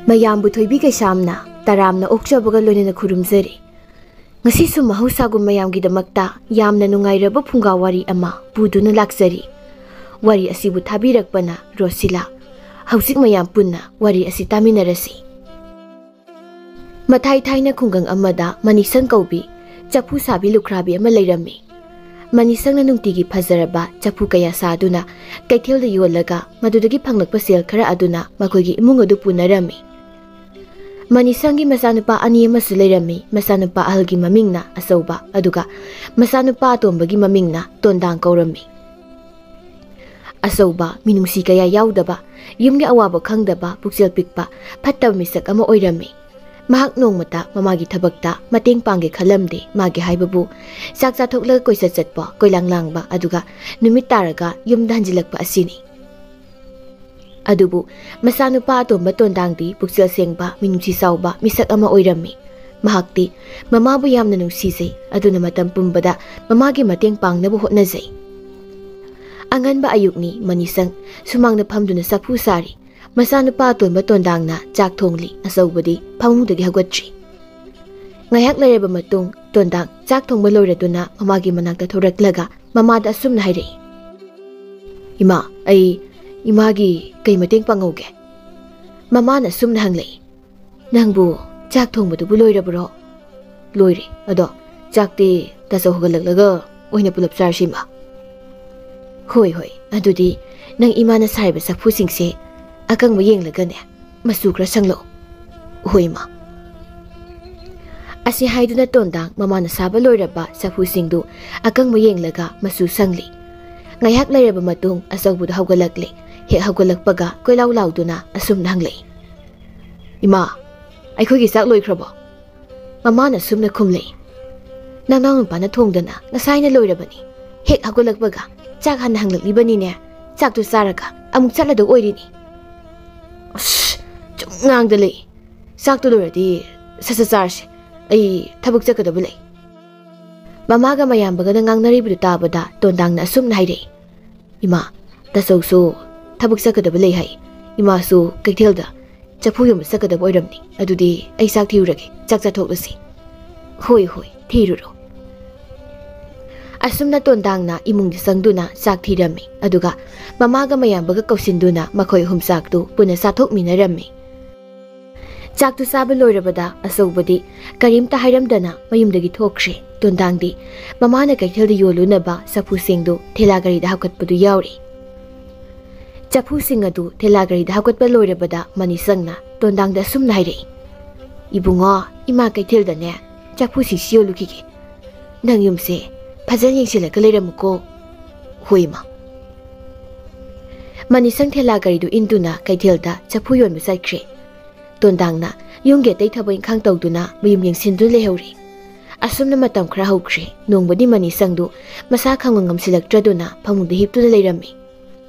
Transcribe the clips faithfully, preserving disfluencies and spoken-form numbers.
ꯃꯌꯥꯝꯕꯨ ꯊꯣꯏꯕꯤ ꯀꯩꯁꯥꯝꯅ ꯇꯔꯥꯝꯅ ꯑꯣꯛꯆꯕꯒ ꯂꯣꯏꯅꯅ ꯈꯨꯔꯨꯝꯖꯔꯤ꯫ ꯉꯁꯤꯁꯨ ꯃꯍꯧꯁꯥꯒꯨꯝ ꯃꯌꯥꯝꯒꯤꯗꯃꯛꯇ ꯌꯥꯝꯅ ꯅꯨꯡꯉꯥꯏꯔꯕ ꯐꯨꯡꯒꯥ ꯋꯥꯔꯤ ꯑꯃ ꯄꯨꯗꯨꯅ ꯂꯥꯛꯆꯔꯤ꯫ ꯋꯥꯔꯤ ꯑꯁꯤꯕꯨ ꯊꯥꯕꯤꯔꯛꯄꯅ ꯔꯣꯁꯤꯂꯥ꯫ ꯍꯧꯖꯤꯛ ꯃꯌꯥꯝ ꯄꯨꯟꯅ ꯋꯥꯔꯤ ꯑꯁꯤ ꯇꯥꯃꯤꯟꯅꯔꯁꯤ꯫ ꯃꯊꯥꯏ ꯊꯥꯏꯅ ꯈꯨꯡꯒꯪ ꯑꯃꯗ ꯃꯅꯤꯁꯪ ꯀꯧꯕꯤ ꯆꯐꯨ ꯁꯥꯕꯤ ꯂꯨꯈ꯭ꯔꯥꯕꯤ ꯑꯃ ꯂꯩꯔꯝꯃꯤ꯫ ꯃꯅꯤꯁꯪꯅ ꯅꯨꯡꯇꯤꯒꯤ ꯐꯖꯔꯕ ꯆꯐꯨ ꯀꯌꯥ ꯁꯥꯗꯨꯅ ꯀꯩꯊꯦꯜꯗ ꯌꯣꯜꯂꯒ ꯃꯗꯨꯗꯒꯤ ꯐꯪꯂꯛꯄ ꯁꯦꯜ ꯈꯔ ꯑꯗꯨꯅ ꯃꯈꯣꯏꯒꯤ ꯏꯃꯨꯡ ꯑꯗꯨ ꯄꯨꯅꯔꯝꯃꯤ꯫ ꯃꯅꯤꯁꯪꯒꯤ ꯃꯆꯥꯅꯨꯄꯥ ꯑꯅꯤ ꯑꯃꯁꯨ ꯂꯩꯔꯝꯃꯤ꯫ ꯃꯆꯥꯅꯨꯄꯥ ꯑꯍꯜꯒꯤ ꯃꯃꯤꯡꯅ ꯑꯆꯧꯕ, ꯑꯗꯨꯒ ꯃꯆꯥꯅꯨꯄꯥ ꯑꯇꯣꯝꯕꯒꯤ ꯃꯃꯤꯡꯅ ꯇꯣꯟꯗꯥꯡ ꯀꯧꯔꯝꯃꯤ꯫ ꯑꯆꯧꯕ, ꯃꯤꯅꯨꯡꯁꯤ ꯀꯌꯥ ꯌꯥꯎꯗꯕ, ꯌꯨꯝꯒꯤ ꯑꯋꯥꯕ ꯈꯪꯗꯕ, ꯄꯨꯛꯆꯦꯜ ꯄꯤꯛꯄ, ꯐꯠꯇꯕ ꯃꯤꯁꯛ ꯑꯃ ꯑꯣꯏꯔꯝꯃꯤ꯫ ꯃꯍꯥꯛ ꯅꯣꯡꯃꯇ ꯃꯃꯥꯒꯤ ꯊꯕꯛꯇ ꯃꯇꯦꯡ ꯄꯥꯡꯒꯦ ꯈꯜꯂꯝꯗꯦ꯫ ꯃꯥꯒꯤ ꯍꯥꯏꯕꯕꯨ ꯆꯥꯛ ꯆꯥꯊꯣꯛꯂꯒ ꯀꯣꯏꯆꯠ ꯆꯠꯄ, ꯀꯣꯏꯂꯥꯡ ꯂꯥꯡꯕ, ꯑꯗꯨꯒ ꯅꯨꯃꯤꯠ ꯇꯥꯔꯒ ꯌꯨꯝꯗ ꯍꯟꯖꯤꯜꯂꯛꯄ ꯑꯁꯤꯅꯤ꯫ ꯑꯗꯨꯕꯨ ꯃꯆꯥꯅꯨꯄꯥ ꯑꯇꯣꯝꯕ ꯇꯣꯟꯗꯥꯡꯗꯤ ꯄꯨꯛꯆꯦꯜ ꯁꯦꯡꯕ, ꯃꯤꯅꯨꯡꯁꯤ ꯆꯥꯎꯕ ꯃꯤꯁꯛ ꯑꯃ ꯑꯣꯏꯔꯝꯃꯤ꯫ ꯃꯍꯥꯛꯇꯤ ꯃꯃꯥꯕꯨ ꯌꯥꯝꯅ ꯅꯨꯡꯁꯤꯖꯩ, ꯑꯗꯨꯅ ꯃꯇꯝ ꯄꯨꯝꯕꯗ ꯃꯃꯥꯒꯤ ꯃꯇꯦꯡ ꯄꯥꯡꯅꯕ ꯍꯣꯠꯅꯖꯩ꯫ ꯑꯉꯟꯕ ꯑꯌꯨꯛꯅꯤ, ꯃꯅꯤꯁꯪ ꯁꯨꯃꯥꯡꯗ ꯐꯝꯗꯨꯅ ꯆꯐꯨ ꯁꯥꯔꯤ꯫ ꯃꯆꯥꯅꯨꯄꯥ ꯑꯇꯣꯟꯕ ꯇꯣꯟꯗꯥꯡꯅ ꯆꯥꯛ ꯊꯣꯡꯂꯤ꯫ ꯑꯆꯧꯕꯗꯤ ꯐꯃꯨꯡꯗꯒꯤ ꯍꯧꯒꯠꯇ꯭ꯔꯤ꯫ ꯉꯥꯏꯍꯥꯛ ꯂꯩꯔꯕ ꯃꯇꯨꯡ ꯇꯣꯟꯗꯥꯡ ꯆꯥꯛ ꯊꯣꯡꯕ ꯂꯣꯏꯔꯗꯨꯅ ꯃꯃꯥꯒꯤ ꯃꯅꯥꯛꯇ ꯊꯧꯔꯛꯂꯒ ꯃꯃꯥꯗ ꯑꯁꯨꯝꯅ ꯍꯥꯏꯔꯛꯏ, "ꯏꯃꯥ, ꯑꯩ ꯏꯃꯥꯒꯤ ꯀꯩ ꯃꯇꯦꯡ ꯄꯥꯡꯍꯧꯒꯦ?" ꯃꯃꯥꯅ ꯑꯁꯨꯝꯅ ꯍꯪꯂꯛꯏ, "ꯅꯪꯕꯨ ꯆꯥꯛ ꯊꯣꯡꯕꯗꯨꯕꯨ ꯂꯣꯏꯔꯕ꯭ꯔꯣ?" "ꯂꯣꯏꯔꯦ꯫ ꯑꯗꯣ ꯆꯥꯛꯇꯤ ꯇꯥꯆꯧ ꯍꯧꯒꯠꯂꯛꯂꯒ ꯑꯣꯏꯅ ꯄꯨꯂꯞ ꯆꯥꯔꯁꯤ, ꯏꯃꯥ?" "ꯍꯣꯏ, ꯍꯣꯏ꯫ ꯑꯗꯨꯗꯤ ꯅꯪ ꯏꯃꯥꯅ ꯁꯥꯔꯤꯕ ꯆꯐꯨꯁꯤꯡꯁꯦ ꯑꯀꯪꯕ ꯌꯦꯡꯂꯒꯅꯦ, ꯃꯆꯨ ꯈꯔ ꯁꯪꯂꯛꯑꯣ꯫" "ꯍꯣꯏ, ꯏꯃꯥ꯫" ꯑꯁꯤ ꯍꯥꯏꯗꯨꯅ ꯇꯣꯟꯗꯥꯡ ꯃꯃꯥꯅ ꯁꯥꯕ ꯂꯣꯏꯔꯕ ꯆꯐꯨꯁꯤꯡꯗꯨ ꯑꯀꯪꯕ ꯌꯦꯡꯂꯒ ꯃꯆꯨ ꯁꯪꯂꯤ꯫ ꯉꯥꯏꯍꯥꯛ ꯂꯩꯔꯕ ꯃꯇꯨꯡ ꯑꯆꯧꯕꯗꯨ ꯍꯧꯒꯠꯂꯛꯂꯦ꯫ ꯍꯦꯛ ꯍꯧꯒꯠꯂꯛꯄꯒ ꯀꯣꯏꯂꯥꯎ ꯂꯥꯎꯗꯨꯅ ꯑꯁꯨꯝꯅ ꯍꯪꯂꯛꯏ, "ꯏꯃꯥ, ꯑꯩꯈꯣꯏꯒꯤ ꯆꯥꯛ ꯂꯣꯏꯈ꯭ꯔꯕꯣ?" ꯃꯃꯥꯅ ꯁꯨꯝꯅ ꯈꯨꯝꯂꯛꯏ, "ꯅꯅꯥꯎ ꯅꯨꯄꯥꯅ ꯊꯣꯡꯗꯅ ꯉꯁꯥꯏꯅ ꯂꯣꯏꯔꯕꯅꯤ꯫ ꯍꯦꯛ ꯍꯧꯒꯠꯂꯛꯄꯒ ꯆꯥꯛ ꯍꯥꯟꯅ ꯍꯪꯂꯛꯂꯤꯕꯅꯤꯅꯦ꯫ ꯆꯥꯛꯇꯨ ꯆꯥꯔꯒ ꯑꯃꯨꯛ ꯆꯠꯂꯗꯧ ꯑꯣꯏꯔꯤꯅꯤ꯫" "ꯑꯁ, ꯁꯨꯝ ꯉꯥꯡꯗ ꯂꯩ꯫ ꯆꯥꯛꯇꯨ ꯂꯣꯏꯔꯗꯤ ꯁꯠ ꯁꯠ ꯆꯥꯔꯁꯤ꯫ ꯑꯩ ꯊꯕꯛ ꯆꯠꯀꯗꯕ ꯂꯩ꯫" ꯃꯃꯥꯒ ꯃꯌꯥꯝꯕꯒꯅ ꯉꯥꯡꯅꯔꯤꯕꯗꯨ ꯇꯥꯕꯗ ꯇꯣꯟꯗꯥꯡꯅ ꯑꯁꯨꯝꯅ ꯍꯥꯏꯔꯛꯏ, "ꯏꯃꯥ, ꯇꯥꯆꯧꯁꯨ ꯊꯕꯛ ꯆꯠꯀꯗꯕ ꯂꯩ ꯍꯥꯏ꯫ ꯏꯃꯥꯁꯨ ꯀꯩꯊꯦꯜꯗ ꯆꯐꯨ ꯌꯣꯟꯕ ꯆꯠꯀꯗꯕ ꯑꯣꯏꯔꯝꯅꯤ꯫ ꯑꯗꯨꯗꯤ ꯑꯩ ꯆꯥꯛ ꯊꯤꯔꯨꯔꯒꯦ, ꯆꯥꯛ ꯆꯥꯊꯣꯛꯂꯁꯤ꯫ ꯍꯣꯏ, ꯍꯣꯏ, ꯊꯤꯔꯨꯔꯣ꯫ ꯑꯁꯨꯝꯅ ꯇꯣꯟꯗꯥꯡꯅ ꯏꯃꯨꯡꯗ ꯆꯪꯗꯨꯅ ꯆꯥꯛ ꯊꯤꯔꯝꯃꯤ꯫ ꯑꯗꯨꯒ ꯃꯃꯥꯒ ꯃꯌꯥꯝꯕꯒ ꯀꯧꯁꯤꯟꯗꯨꯅ ꯃꯈꯣꯏ ꯑꯍꯨꯝ ꯆꯥꯛꯇꯨ ꯄꯨꯟꯅ ꯆꯥꯊꯣꯛꯃꯤꯟꯅꯔꯝꯃꯤ꯫ ꯆꯥꯛꯇꯨ ꯆꯥꯕ ꯂꯣꯏꯔꯕꯗ ꯑꯆꯧꯕꯗꯤ ꯀꯔꯤꯝꯇ ꯍꯥꯏꯔꯝꯗꯅ ꯃꯌꯨꯝꯗꯒꯤ ꯊꯣꯛꯈ꯭ꯔꯦ꯫ ꯇꯣꯟꯗꯥꯡꯗꯤ ꯃꯃꯥꯅ ꯀꯩꯊꯦꯜꯗ ꯌꯣꯜꯂꯨꯅꯕ ꯆꯐꯨꯁꯤꯡꯗꯨ ꯊꯦꯂꯥ ꯒꯥꯔꯤꯗ ꯍꯥꯞꯀꯠꯄꯗꯨ ꯌꯥꯎꯔꯤ꯫ ꯆꯐꯨꯁꯤꯡ ꯑꯗꯨ ꯊꯦꯂꯥ ꯒꯥꯔꯤꯗ ꯍꯥꯞꯀꯠꯄ ꯂꯣꯏꯔꯕꯗ ꯃꯅꯤꯁꯪꯅ ꯇꯣꯟꯗꯥꯡꯗ ꯑꯁꯨꯝꯅ ꯍꯥꯏꯔꯛꯏ, "ꯏꯕꯨꯡꯉꯣ, ꯏꯃꯥ ꯀꯩꯊꯦꯜꯗꯅꯦ ꯆꯐꯨꯁꯤꯡꯁꯤ ꯌꯣꯜꯂꯨꯈꯤꯒꯦ꯫ ꯅꯪ ꯌꯨꯝꯁꯦ ꯐꯖꯅ ꯌꯦꯡꯁꯤꯜꯂꯒ ꯂꯩꯔꯝꯃꯨꯀꯣ꯫" "ꯍꯣꯏ, ꯏꯃꯥ꯫" ꯃꯅꯤꯁꯪ ꯊꯦꯂꯥ ꯒꯥꯔꯤꯗꯨ ꯏꯟꯗꯨꯅ ꯀꯩꯊꯦꯜꯗ ꯆꯐꯨ ꯌꯣꯟꯕ ꯆꯠꯈ꯭ꯔꯦ꯫ ꯇꯣꯟꯗꯥꯡꯅ ꯌꯨꯝꯒꯤ ꯑꯇꯩ ꯊꯕꯛ ꯏꯪꯈꯥꯡ ꯇꯧꯗꯨꯅ ꯃꯌꯨꯝ ꯌꯦꯡꯁꯤꯟꯗꯨꯅ ꯂꯩꯍꯧꯔꯤ꯫ ꯑꯁꯨꯝꯅ ꯃꯇꯝ ꯈꯔ ꯍꯧꯈ꯭ꯔꯦ꯫ ꯅꯣꯡꯃꯗꯤ ꯃꯅꯤꯁꯪꯗꯨ ꯃꯁꯥ ꯈꯪꯉꯝ ꯉꯝꯁꯤꯜꯂꯛꯇ꯭ꯔꯗꯨꯅ ꯐꯃꯨꯡꯗ ꯍꯤꯞꯇꯨꯅ ꯂꯩꯔꯝꯃꯤ꯫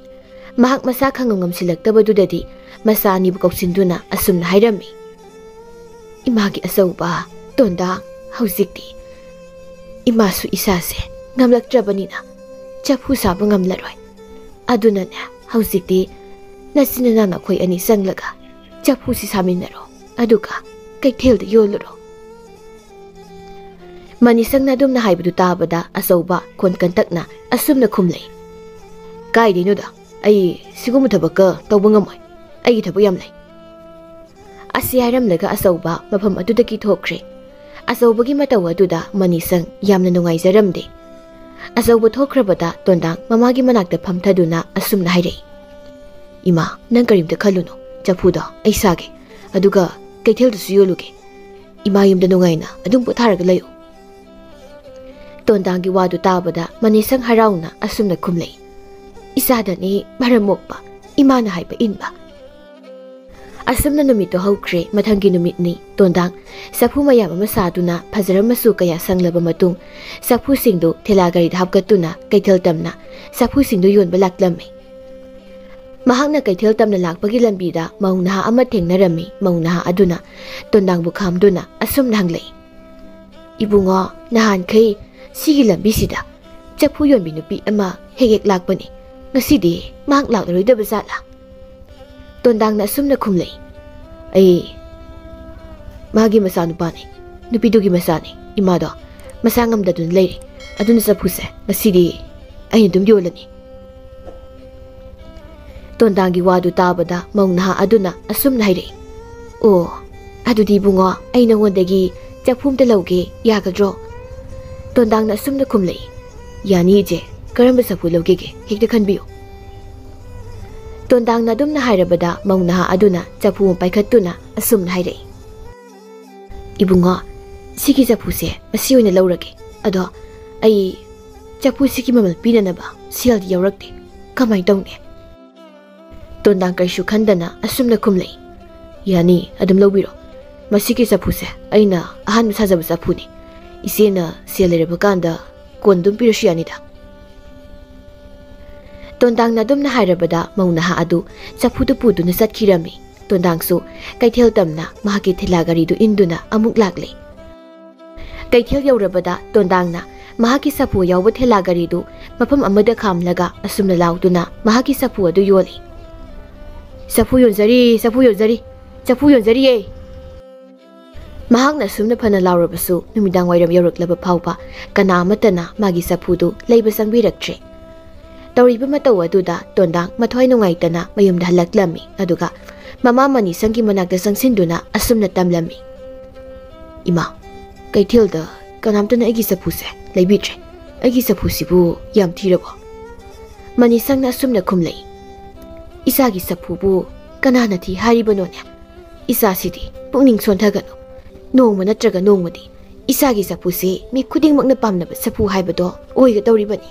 ꯃꯍꯥꯛ ꯃꯁꯥ ꯈꯪꯉꯝ ꯉꯝꯁꯤꯜꯂꯛꯇꯕꯗꯨꯗꯗꯤ ꯃꯆꯥ ꯑꯅꯤꯕꯨ ꯀꯧꯁꯤꯟꯗꯨꯅ ꯑꯁꯨꯝꯅ ꯍꯥꯏꯔꯝꯃꯤ, "ꯏꯃꯥꯒꯤ ꯑꯆꯧꯕ, ꯇꯣꯟꯗꯥꯡ, ꯍꯧꯖꯤꯛꯇꯤ ꯏꯃꯥꯁꯨ ꯏꯁꯥꯁꯦ ꯉꯝꯂꯛꯇ꯭ꯔꯕꯅꯤꯅ ꯆꯐꯨ ꯁꯥꯕ ꯉꯝꯂꯔꯣꯏ꯫ ꯑꯗꯨꯅꯅꯦ, ꯍꯧꯖꯤꯛꯇꯤ ꯅꯆꯤꯟ ꯅꯅꯥꯎ ꯅꯈꯣꯏ ꯑꯅꯤ ꯆꯪꯂꯒ ꯆꯐꯨꯁꯤ ꯁꯥꯃꯤꯟꯅꯔꯣ, ꯑꯗꯨꯒ ꯀꯩꯊꯦꯜꯗ ꯌꯣꯜꯂꯨꯔꯣ꯫" ꯃꯅꯤꯁꯪꯅ ꯑꯗꯨꯝꯅ ꯍꯥꯏꯕꯗꯨ ꯇꯥꯕꯗ ꯑꯆꯧꯕ ꯈꯣꯟ ꯀꯟꯇꯛꯅ ꯑꯁꯨꯝꯅ ꯈꯨꯝꯂꯛꯏ, "ꯀꯥꯏꯗꯩꯅꯣꯗ, ꯑꯩ ꯁꯤꯒꯨꯝꯕ ꯊꯕꯛꯀ ꯇꯧꯕ ꯉꯝꯃꯣꯏ꯫ ꯑꯩꯒꯤ ꯊꯕꯛ ꯌꯥꯝ ꯂꯩ꯫" ꯑꯁꯤ ꯍꯥꯏꯔꯝꯂꯒ ꯑꯆꯧꯕ ꯃꯐꯝ ꯑꯗꯨꯗꯒꯤ ꯊꯣꯛꯈ꯭ꯔꯦ꯫ ꯑꯆꯧꯕꯒꯤ ꯃꯇꯧ ꯑꯗꯨꯗ ꯃꯅꯤꯁꯪ ꯌꯥꯝꯅ ꯅꯨꯡꯉꯥꯏꯖꯔꯝꯗꯦ꯫ ꯑꯆꯧꯕ ꯊꯣꯛꯈ꯭ꯔꯕꯗ ꯇꯣꯟꯗꯥꯡ ꯃꯃꯥꯒꯤ ꯃꯅꯥꯛꯇ ꯐꯝꯊꯗꯨꯅ ꯑꯁꯨꯝꯅ ꯍꯥꯏꯔꯛꯏ, "ꯏꯃꯥ, ꯅꯪ ꯀꯔꯤꯝꯇ ꯈꯜꯂꯨꯅꯨ꯫ ꯆꯐꯨꯗꯣ ꯑꯩ ꯁꯥꯒꯦ, ꯑꯗꯨꯒ ꯀꯩꯊꯦꯜꯗꯁꯨ ꯌꯣꯜꯂꯨꯒꯦ꯫ ꯏꯃꯥ ꯌꯨꯝꯗ ꯅꯨꯡꯉꯥꯏꯅ ꯑꯗꯨꯝ ꯄꯣꯊꯥꯔꯒ ꯂꯩꯌꯨ꯫" ꯇꯣꯟꯗꯥꯡꯒꯤ ꯋꯥꯗꯨ ꯇꯥꯕꯗ ꯃꯅꯤꯁꯪ ꯍꯔꯥꯎꯅ ꯑꯁꯨꯝꯅ ꯈꯨꯝꯂꯛꯏ, "ꯏꯆꯥꯗꯅꯤ ꯃꯔꯝ ꯃꯣꯛꯄ, ꯏꯃꯥꯅ ꯍꯥꯏꯕ ꯏꯟꯕ꯫" ꯑꯁꯨꯝꯅ ꯅꯨꯃꯤꯠꯇꯨ ꯍꯧꯈ꯭ꯔꯦ꯫ ꯃꯊꯪꯒꯤ ꯅꯨꯃꯤꯠꯅꯤ꯫ ꯇꯣꯟꯗꯥꯡ ꯆꯐꯨ ꯃꯌꯥꯝ ꯑꯃ ꯁꯥꯗꯨꯅ ꯐꯖꯔꯕ ꯃꯆꯨ ꯀꯌꯥ ꯁꯪꯂꯕ ꯃꯇꯨꯡ ꯆꯐꯨꯁꯤꯡꯗꯨ ꯊꯦꯂꯥ ꯒꯥꯔꯤꯗ ꯍꯥꯞꯀꯠꯇꯨꯅ ꯀꯩꯊꯦꯜ ꯇꯝꯅ ꯆꯐꯨꯁꯤꯡꯗꯨ ꯌꯣꯟꯕ ꯂꯥꯛꯂꯝꯃꯤ꯫ ꯃꯍꯥꯛꯅ ꯀꯩꯊꯦꯜ ꯇꯝꯅ ꯂꯥꯛꯄꯒꯤ ꯂꯝꯕꯤꯗ ꯃꯧ ꯅꯍꯥ ꯑꯃ ꯊꯦꯡꯅꯔꯝꯃꯤ꯫ ꯃꯧ ꯅꯍꯥ ꯑꯗꯨꯅ ꯇꯣꯟꯗꯥꯡꯕꯨ ꯈꯥꯝꯗꯨꯅ ꯑꯁꯨꯝꯅ ꯍꯪꯂꯛꯏ, "ꯏꯕꯨꯡꯉꯣ, ꯅꯍꯥꯟꯈꯩ ꯁꯤꯒꯤ ꯂꯝꯕꯤꯁꯤꯗ ꯆꯐꯨ ꯌꯣꯟꯕꯤ ꯅꯨꯄꯤ ꯑꯃ ꯍꯦꯛ ꯍꯦꯛ ꯂꯥꯛꯄꯅꯤ꯫ ꯉꯁꯤꯗꯤ ꯃꯍꯥꯛ ꯂꯥꯛꯂꯔꯣꯏꯗꯕ ꯖꯥꯠꯂꯥ?" ꯇꯣꯟꯗꯥꯡꯅ ꯑꯁꯨꯝꯅ ꯈꯨꯝꯂꯛꯏ, ꯑꯩ ꯃꯥꯒꯤ ꯃꯆꯥꯅꯨꯄꯥꯅꯤ, ꯅꯨꯄꯤꯗꯨꯒꯤ ꯃꯆꯥꯅꯤ꯫ ꯏꯃꯥꯗꯣ ꯃꯁꯥ ꯉꯝꯗꯗꯨꯅ ꯂꯩꯔꯤ꯫ ꯑꯗꯨꯅ ꯆꯐꯨꯁꯦ ꯉꯁꯤꯗꯤ ꯑꯩꯅ ꯑꯗꯨꯝ ꯌꯣꯜꯂꯅꯤ꯫ ꯇꯣꯟꯗꯥꯡꯒꯤ ꯋꯥꯗꯨ ꯇꯥꯕꯗ ꯃꯧ ꯅꯍꯥ ꯑꯗꯨꯅ ꯑꯁꯨꯝꯅ ꯍꯥꯏꯔꯛꯏ, "ꯑꯣ, ꯑꯗꯨꯗꯤ ꯏꯕꯨꯡꯉꯣ, ꯑꯩ ꯅꯉꯣꯟꯗꯒꯤ ꯆꯐꯨ ꯑꯝꯇ ꯂꯧꯒꯦ, ꯌꯥꯒꯗ꯭ꯔꯣ?" ꯇꯣꯟꯗꯥꯡꯅ ꯑꯁꯨꯝꯅ ꯈꯨꯝꯂꯛꯏ, "ꯌꯥꯅꯤ ꯏꯆꯦ, ꯀꯔꯝꯕ ꯆꯐꯨ ꯂꯧꯒꯦꯒꯦ? ꯍꯦꯛꯇ ꯈꯟꯕꯤꯌꯨ꯫" ꯇꯣꯟꯗꯥꯡꯅ ꯑꯗꯨꯝꯅ ꯍꯥꯏꯔꯕꯗ ꯃꯧ ꯅꯍꯥ ꯑꯗꯨꯅ ꯆꯐꯨ ꯑꯃ ꯄꯥꯏꯈꯠꯇꯨꯅ ꯑꯁꯨꯝꯅ ꯍꯥꯏꯔꯛꯏ, "ꯏꯕꯨꯡꯉꯣ, ꯁꯤꯒꯤ ꯆꯐꯨꯁꯦ ꯃꯁꯤ ꯑꯣꯏꯅ ꯂꯧꯔꯒꯦ꯫ ꯑꯗꯣ ꯑꯩ ꯆꯐꯨꯁꯤꯒꯤ ꯃꯃꯜ ꯄꯤꯅꯅꯕ ꯁꯦꯜꯗꯤ ꯌꯥꯎꯔꯛꯇꯦ꯫ ꯀꯃꯥꯏꯅ ꯇꯧꯅꯤ?" ꯇꯣꯟꯗꯥꯡ ꯀꯩꯁꯨ ꯈꯟꯗꯅ ꯑꯁꯨꯝꯅ ꯈꯨꯝꯂꯛꯏ, "ꯌꯥꯅꯤ, ꯑꯗꯨꯝ ꯂꯧꯕꯤꯔꯣ꯫ ꯃꯁꯤꯒꯤ ꯆꯐꯨꯁꯦ ꯑꯩꯅ ꯑꯍꯥꯟꯕ ꯁꯥꯖꯕ ꯆꯐꯨꯅꯤ꯫ ꯏꯆꯦꯅ ꯁꯦꯜ ꯂꯩꯔꯕ ꯀꯥꯟꯗ ꯀꯣꯟ ꯑꯗꯨꯝ ꯄꯤꯔꯁꯨ ꯌꯥꯅꯤꯗ꯫" ꯇꯣꯟꯗꯥꯡꯅ ꯑꯗꯨꯝꯅ ꯍꯥꯏꯔꯕꯗ ꯃꯧ ꯅꯍꯥ ꯑꯗꯨ ꯆꯐꯨꯗꯨ ꯄꯨꯗꯨꯅ ꯆꯠꯈꯤꯔꯝꯃꯤ꯫ ꯇꯣꯟꯗꯥꯡꯁꯨ ꯀꯩꯊꯦꯜ ꯇꯝꯅ ꯃꯍꯥꯛꯀꯤ ꯊꯦꯂꯥ ꯒꯥꯔꯤꯗꯨ ꯏꯟꯗꯨꯅ ꯑꯃꯨꯛ ꯂꯥꯛꯂꯦ꯫ ꯀꯩꯊꯦꯜ ꯌꯧꯔꯕꯗ ꯇꯣꯟꯗꯥꯡꯅ ꯃꯍꯥꯛꯀꯤ ꯆꯐꯨ ꯌꯥꯎꯕ ꯊꯦꯂꯥ ꯒꯥꯔꯤꯗꯨ ꯃꯐꯝ ꯑꯃꯗ ꯈꯥꯝꯂꯒ ꯑꯁꯨꯝꯅ ꯂꯥꯎꯗꯨꯅ ꯃꯍꯥꯛꯀꯤ ꯆꯐꯨ ꯑꯗꯨ ꯌꯣꯜꯂꯤ, "ꯆꯐꯨ ꯌꯣꯟꯖꯔꯤ, ꯆꯐꯨ ꯌꯣꯟꯖꯔꯤ, ꯆꯐꯨ ꯌꯣꯟꯖꯔꯤꯌꯦ!" ꯃꯍꯥꯛꯅ ꯑꯁꯨꯝꯅ ꯐꯅ ꯂꯥꯎꯔꯕꯁꯨ ꯅꯨꯃꯤꯗꯥꯡ ꯋꯥꯏꯔꯝ ꯌꯧꯔꯛꯂꯕ ꯐꯥꯎꯕ ꯀꯅꯥ ꯑꯃꯠꯇꯅ ꯃꯥꯒꯤ ꯆꯐꯨꯗꯨ ꯂꯩꯕ ꯆꯪꯕꯤꯔꯛꯇ꯭ꯔꯦ꯫ ꯇꯧꯔꯤꯕ ꯃꯇꯧ ꯑꯗꯨꯗ ꯇꯣꯟꯗꯥꯡ ꯃꯊ꯭ꯋꯥꯏ ꯅꯨꯡꯉꯥꯏꯇꯅ ꯃꯌꯨꯝꯗ ꯍꯜꯂꯛꯂꯝꯃꯤ꯫ ꯑꯗꯨꯒ ꯃꯃꯥ ꯃꯅꯤꯁꯪꯒꯤ ꯃꯅꯥꯛꯇ ꯆꯪꯁꯤꯟꯗꯨꯅ ꯑꯁꯨꯝꯅ ꯇꯝꯂꯝꯃꯤ, "ꯏꯃꯥ, ꯀꯩꯊꯦꯜꯗ ꯀꯅꯥꯝꯇꯅ ꯑꯩꯒꯤ ꯆꯐꯨꯁꯦ ꯂꯩꯕꯤꯗ꯭ꯔꯦ꯫ ꯑꯩꯒꯤ ꯆꯐꯨꯁꯤꯕꯨ ꯌꯥꯝ ꯊꯤꯔꯕꯣ?" ꯃꯅꯤꯁꯪꯅ ꯑꯁꯨꯝꯅ ꯈꯨꯝꯂꯛꯏ, "ꯏꯆꯥꯒꯤ ꯆꯐꯨꯕꯨ ꯀꯅꯥꯅ ꯊꯤ ꯍꯥꯏꯔꯤꯕꯅꯣꯅꯦ? ꯏꯆꯥꯁꯤꯗꯤ ꯄꯨꯛꯅꯤꯡ ꯁꯣꯟꯊꯒꯅꯨ꯫ ꯅꯣꯡꯃ ꯅꯠꯇ꯭ꯔꯒ ꯅꯣꯡꯃꯗꯤ ꯏꯆꯥꯒꯤ ꯆꯐꯨꯁꯤ ꯃꯤ ꯈꯨꯗꯤꯡꯃꯛꯅ ꯄꯥꯝꯅꯕ ꯆꯐꯨ ꯍꯥꯏꯕꯗꯣ ꯑꯣꯏꯒꯗꯧꯔꯤꯕꯅꯤ꯫"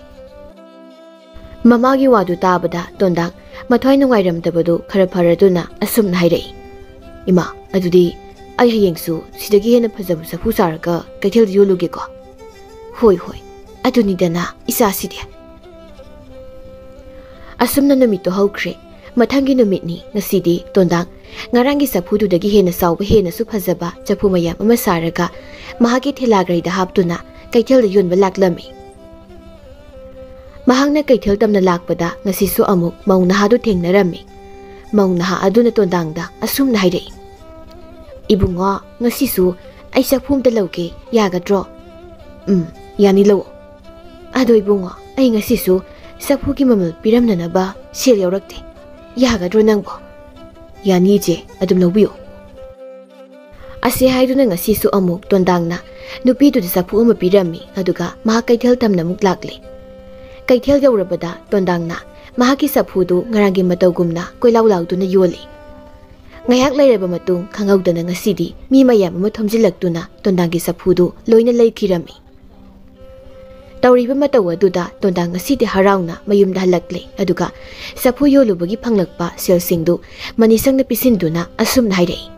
ꯃꯃꯥꯒꯤ ꯋꯥꯗꯨ ꯇꯥꯕꯗ ꯇꯣꯟꯗꯥꯡ ꯃꯊ꯭ꯋꯥꯏ ꯅꯨꯡꯉꯥꯏꯔꯝꯗꯕꯗꯨ ꯈꯔ ꯐꯔꯗꯨꯅ ꯑꯁꯨꯝꯅ ꯍꯥꯏꯔꯛꯏ, "ꯏꯃꯥ, ꯑꯗꯨꯗꯤ ꯑꯩ ꯍꯌꯦꯡꯁꯨ ꯁꯤꯗꯒꯤ ꯍꯦꯟꯅ ꯐꯖꯕ ꯆꯐꯨ ꯁꯥꯔꯒ ꯀꯩꯊꯦꯜꯗ ꯌꯣꯜꯂꯨꯒꯦꯀꯣ꯫" "ꯍꯣꯏ, ꯍꯣꯏ, ꯑꯗꯨꯅꯤꯗꯅ ꯏꯆꯥꯁꯤꯗꯤ꯫" ꯑꯁꯨꯝꯅ ꯅꯨꯃꯤꯠꯇꯣ ꯍꯧꯈ꯭ꯔꯦ꯫ ꯃꯊꯪꯒꯤ ꯅꯨꯃꯤꯠꯅꯤ꯫ ꯉꯁꯤꯗꯤ ꯇꯣꯟꯗꯥꯡ ꯉꯔꯥꯡꯒꯤ ꯆꯐꯨꯗꯨꯗꯒꯤ ꯍꯦꯟꯅ ꯆꯥꯎꯕ, ꯍꯦꯟꯅꯁꯨ ꯐꯖꯕ ꯆꯐꯨ ꯃꯌꯥꯝ ꯑꯃ ꯁꯥꯔꯒ ꯃꯍꯥꯛꯀꯤ ꯊꯦꯂꯥ ꯒꯥꯔꯤꯗ ꯍꯥꯞꯇꯨꯅ ꯀꯩꯊꯦꯜꯗ ꯌꯣꯟꯕ ꯂꯥꯛꯂꯝꯃꯤ꯫ ꯃꯍꯥꯛꯅ ꯀꯩꯊꯦꯜ ꯇꯝꯅ ꯂꯥꯛꯄꯗ ꯉꯁꯤꯁꯨ ꯑꯃꯨꯛ ꯃꯧ ꯅꯍꯥꯗꯨ ꯊꯦꯡꯅꯔꯝꯃꯤ꯫ ꯃꯧ ꯅꯍꯥ ꯑꯗꯨꯅ ꯇꯣꯟꯗꯥꯡꯗ ꯑꯁꯨꯝꯅ ꯍꯥꯏꯔꯛꯏ, "ꯏꯕꯨꯡꯉꯣ, ꯉꯁꯤꯁꯨ ꯑꯩ ꯆꯐꯨ ꯑꯝꯇ ꯂꯧꯒꯦ, ꯌꯥꯒꯗ꯭ꯔꯣ?" "ꯎꯝ, ꯌꯥꯅꯤ, ꯂꯧꯑꯣ꯫ ꯑꯗꯣ ꯏꯕꯨꯡꯉꯣ, ꯑꯩ ꯉꯁꯤꯁꯨ ꯆꯐꯨꯒꯤ ꯃꯃꯜ ꯄꯤꯔꯝꯅꯅꯕ ꯁꯦꯜ ꯌꯥꯎꯔꯛꯇꯦ꯫ ꯌꯥꯒꯗ꯭ꯔꯣ ꯅꯪꯕꯣ?" "ꯌꯥꯅꯤ ꯏꯆꯦ, ꯑꯗꯨꯝ ꯂꯧꯕꯤꯌꯨ꯫" ꯑꯁꯤ ꯍꯥꯏꯗꯨꯅ ꯉꯁꯤꯁꯨ ꯑꯃꯨꯛ ꯇꯣꯟꯗꯥꯡꯅ ꯅꯨꯄꯤꯗꯨꯗ ꯆꯐꯨ ꯑꯃ ꯄꯤꯔꯝꯃꯤ, ꯑꯗꯨꯒ ꯃꯍꯥꯛ ꯀꯩꯊꯦꯜ ꯇꯝꯅ ꯑꯃꯨꯛ ꯂꯥꯛꯂꯦ꯫ ꯀꯩꯊꯦꯜ ꯌꯧꯔꯕꯗ ꯇꯣꯟꯗꯥꯡꯅ ꯃꯍꯥꯛꯀꯤ ꯆꯐꯨꯗꯨ ꯉꯔꯥꯡꯒꯤ ꯃꯇꯧꯒꯨꯝꯅ ꯀꯣꯏꯂꯥꯎ ꯂꯥꯎꯗꯨꯅ ꯌꯣꯜꯂꯤ꯫ ꯉꯥꯏꯍꯥꯛ ꯂꯩꯔꯕ ꯃꯇꯨꯡ ꯈꯪꯍꯧꯗꯅ ꯉꯁꯤꯗꯤ ꯃꯤ ꯃꯌꯥꯝ ꯑꯃ ꯊꯣꯝꯖꯤꯜꯂꯛꯇꯨꯅ ꯇꯣꯟꯗꯥꯡꯒꯤ ꯆꯐꯨꯗꯨ ꯂꯣꯏꯅ ꯂꯩꯈꯤꯔꯝꯃꯤ꯫ ꯇꯧꯔꯤꯕ ꯃꯇꯧ ꯑꯗꯨꯗ ꯇꯣꯟꯗꯥꯡ ꯉꯁꯤꯗꯤ ꯍꯔꯥꯎꯅ ꯃꯌꯨꯝꯗ ꯍꯜꯂꯛꯂꯦ, ꯑꯗꯨꯒ ꯆꯐꯨ ꯌꯣꯜꯂꯨꯕꯒꯤ ꯐꯪꯂꯛꯄ ꯁꯦꯜꯁꯤꯡꯗꯨ ꯃꯅꯤꯁꯪꯅ ꯄꯤꯁꯤꯟꯗꯨꯅ ꯑꯁꯨꯝꯅ ꯍꯥꯏꯔꯛꯏ,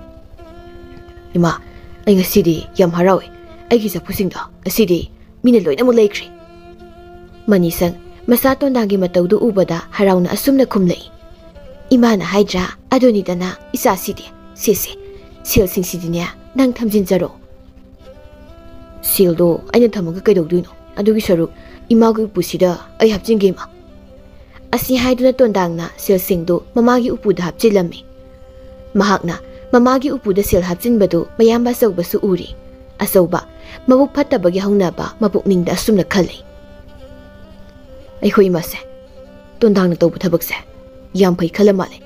"ꯏꯃꯥ, ꯑꯩ ꯉꯁꯤꯗꯤ ꯌꯥꯝ ꯍꯔꯥꯎꯏ꯫ ꯑꯩꯒꯤ ꯆꯐꯨꯁꯤꯡꯗꯣ ꯉꯁꯤꯗꯤ ꯃꯤꯅ ꯂꯣꯏꯅꯃꯛ ꯂꯩꯈ꯭ꯔꯦ꯫" ꯃꯅꯤꯁꯪ ꯃꯆꯥ ꯇꯣꯟꯗꯥꯡꯒꯤ ꯃꯇꯧꯗꯨ ꯎꯕꯗ ꯍꯔꯥꯎꯅ ꯑꯁꯨꯝꯅ ꯈꯨꯝꯂꯛꯏ, "ꯏꯃꯥꯅ ꯍꯥꯏꯗ꯭ꯔꯥ? ꯑꯗꯨꯅꯤꯗꯅ ꯏꯆꯥꯁꯤꯗꯤ꯫ ꯁꯦ ꯁꯦ, ꯁꯦꯜꯁꯤꯡꯁꯤꯗꯤꯅꯦ ꯅꯪ ꯊꯝꯖꯤꯟꯖꯔꯣ꯫" "ꯁꯦꯜꯗꯣ ꯑꯩꯅ ꯊꯝꯃꯒ ꯀꯩꯗꯧꯗꯣꯏꯅꯣ? ꯑꯗꯨꯒꯤ ꯁꯔꯨꯛ ꯏꯃꯥꯒꯤ ꯎꯄꯨꯁꯤꯗ ꯑꯩ ꯍꯥꯞꯆꯤꯟꯒꯦ, ꯏꯃꯥ꯫" ꯑꯁꯤ ꯍꯥꯏꯗꯨꯅ ꯇꯣꯟꯗꯥꯡꯅ ꯁꯦꯜꯁꯤꯡꯗꯨ ꯃꯃꯥꯒꯤ ꯎꯄꯨꯗ ꯍꯥꯞꯆꯤꯜꯂꯝꯃꯤ꯫ ꯃꯍꯥꯛꯅ ꯃꯃꯥꯒꯤ ꯎꯄꯨꯗ ꯁꯦꯜ ꯍꯥꯞꯆꯤꯟꯕꯗꯨ ꯃꯌꯥꯝꯕ ꯑꯆꯧꯕꯁꯨ ꯎꯔꯤ꯫ ꯑꯆꯧꯕ, ꯃꯕꯨꯛ ꯐꯠꯇꯕꯒꯤ ꯍꯧꯅꯕ ꯃꯄꯨꯛꯅꯤꯡꯗ ꯑꯁꯨꯝꯅ ꯈꯜꯂꯤ, "ꯑꯩꯈꯣꯏ ꯏꯃꯥꯁꯦ ꯇꯣꯟꯗꯥꯡꯅ ꯇꯧꯕ ꯊꯕꯛꯁꯦ ꯌꯥꯝ ꯐꯩ ꯈꯜꯂ ꯃꯥꯜꯂꯦ꯫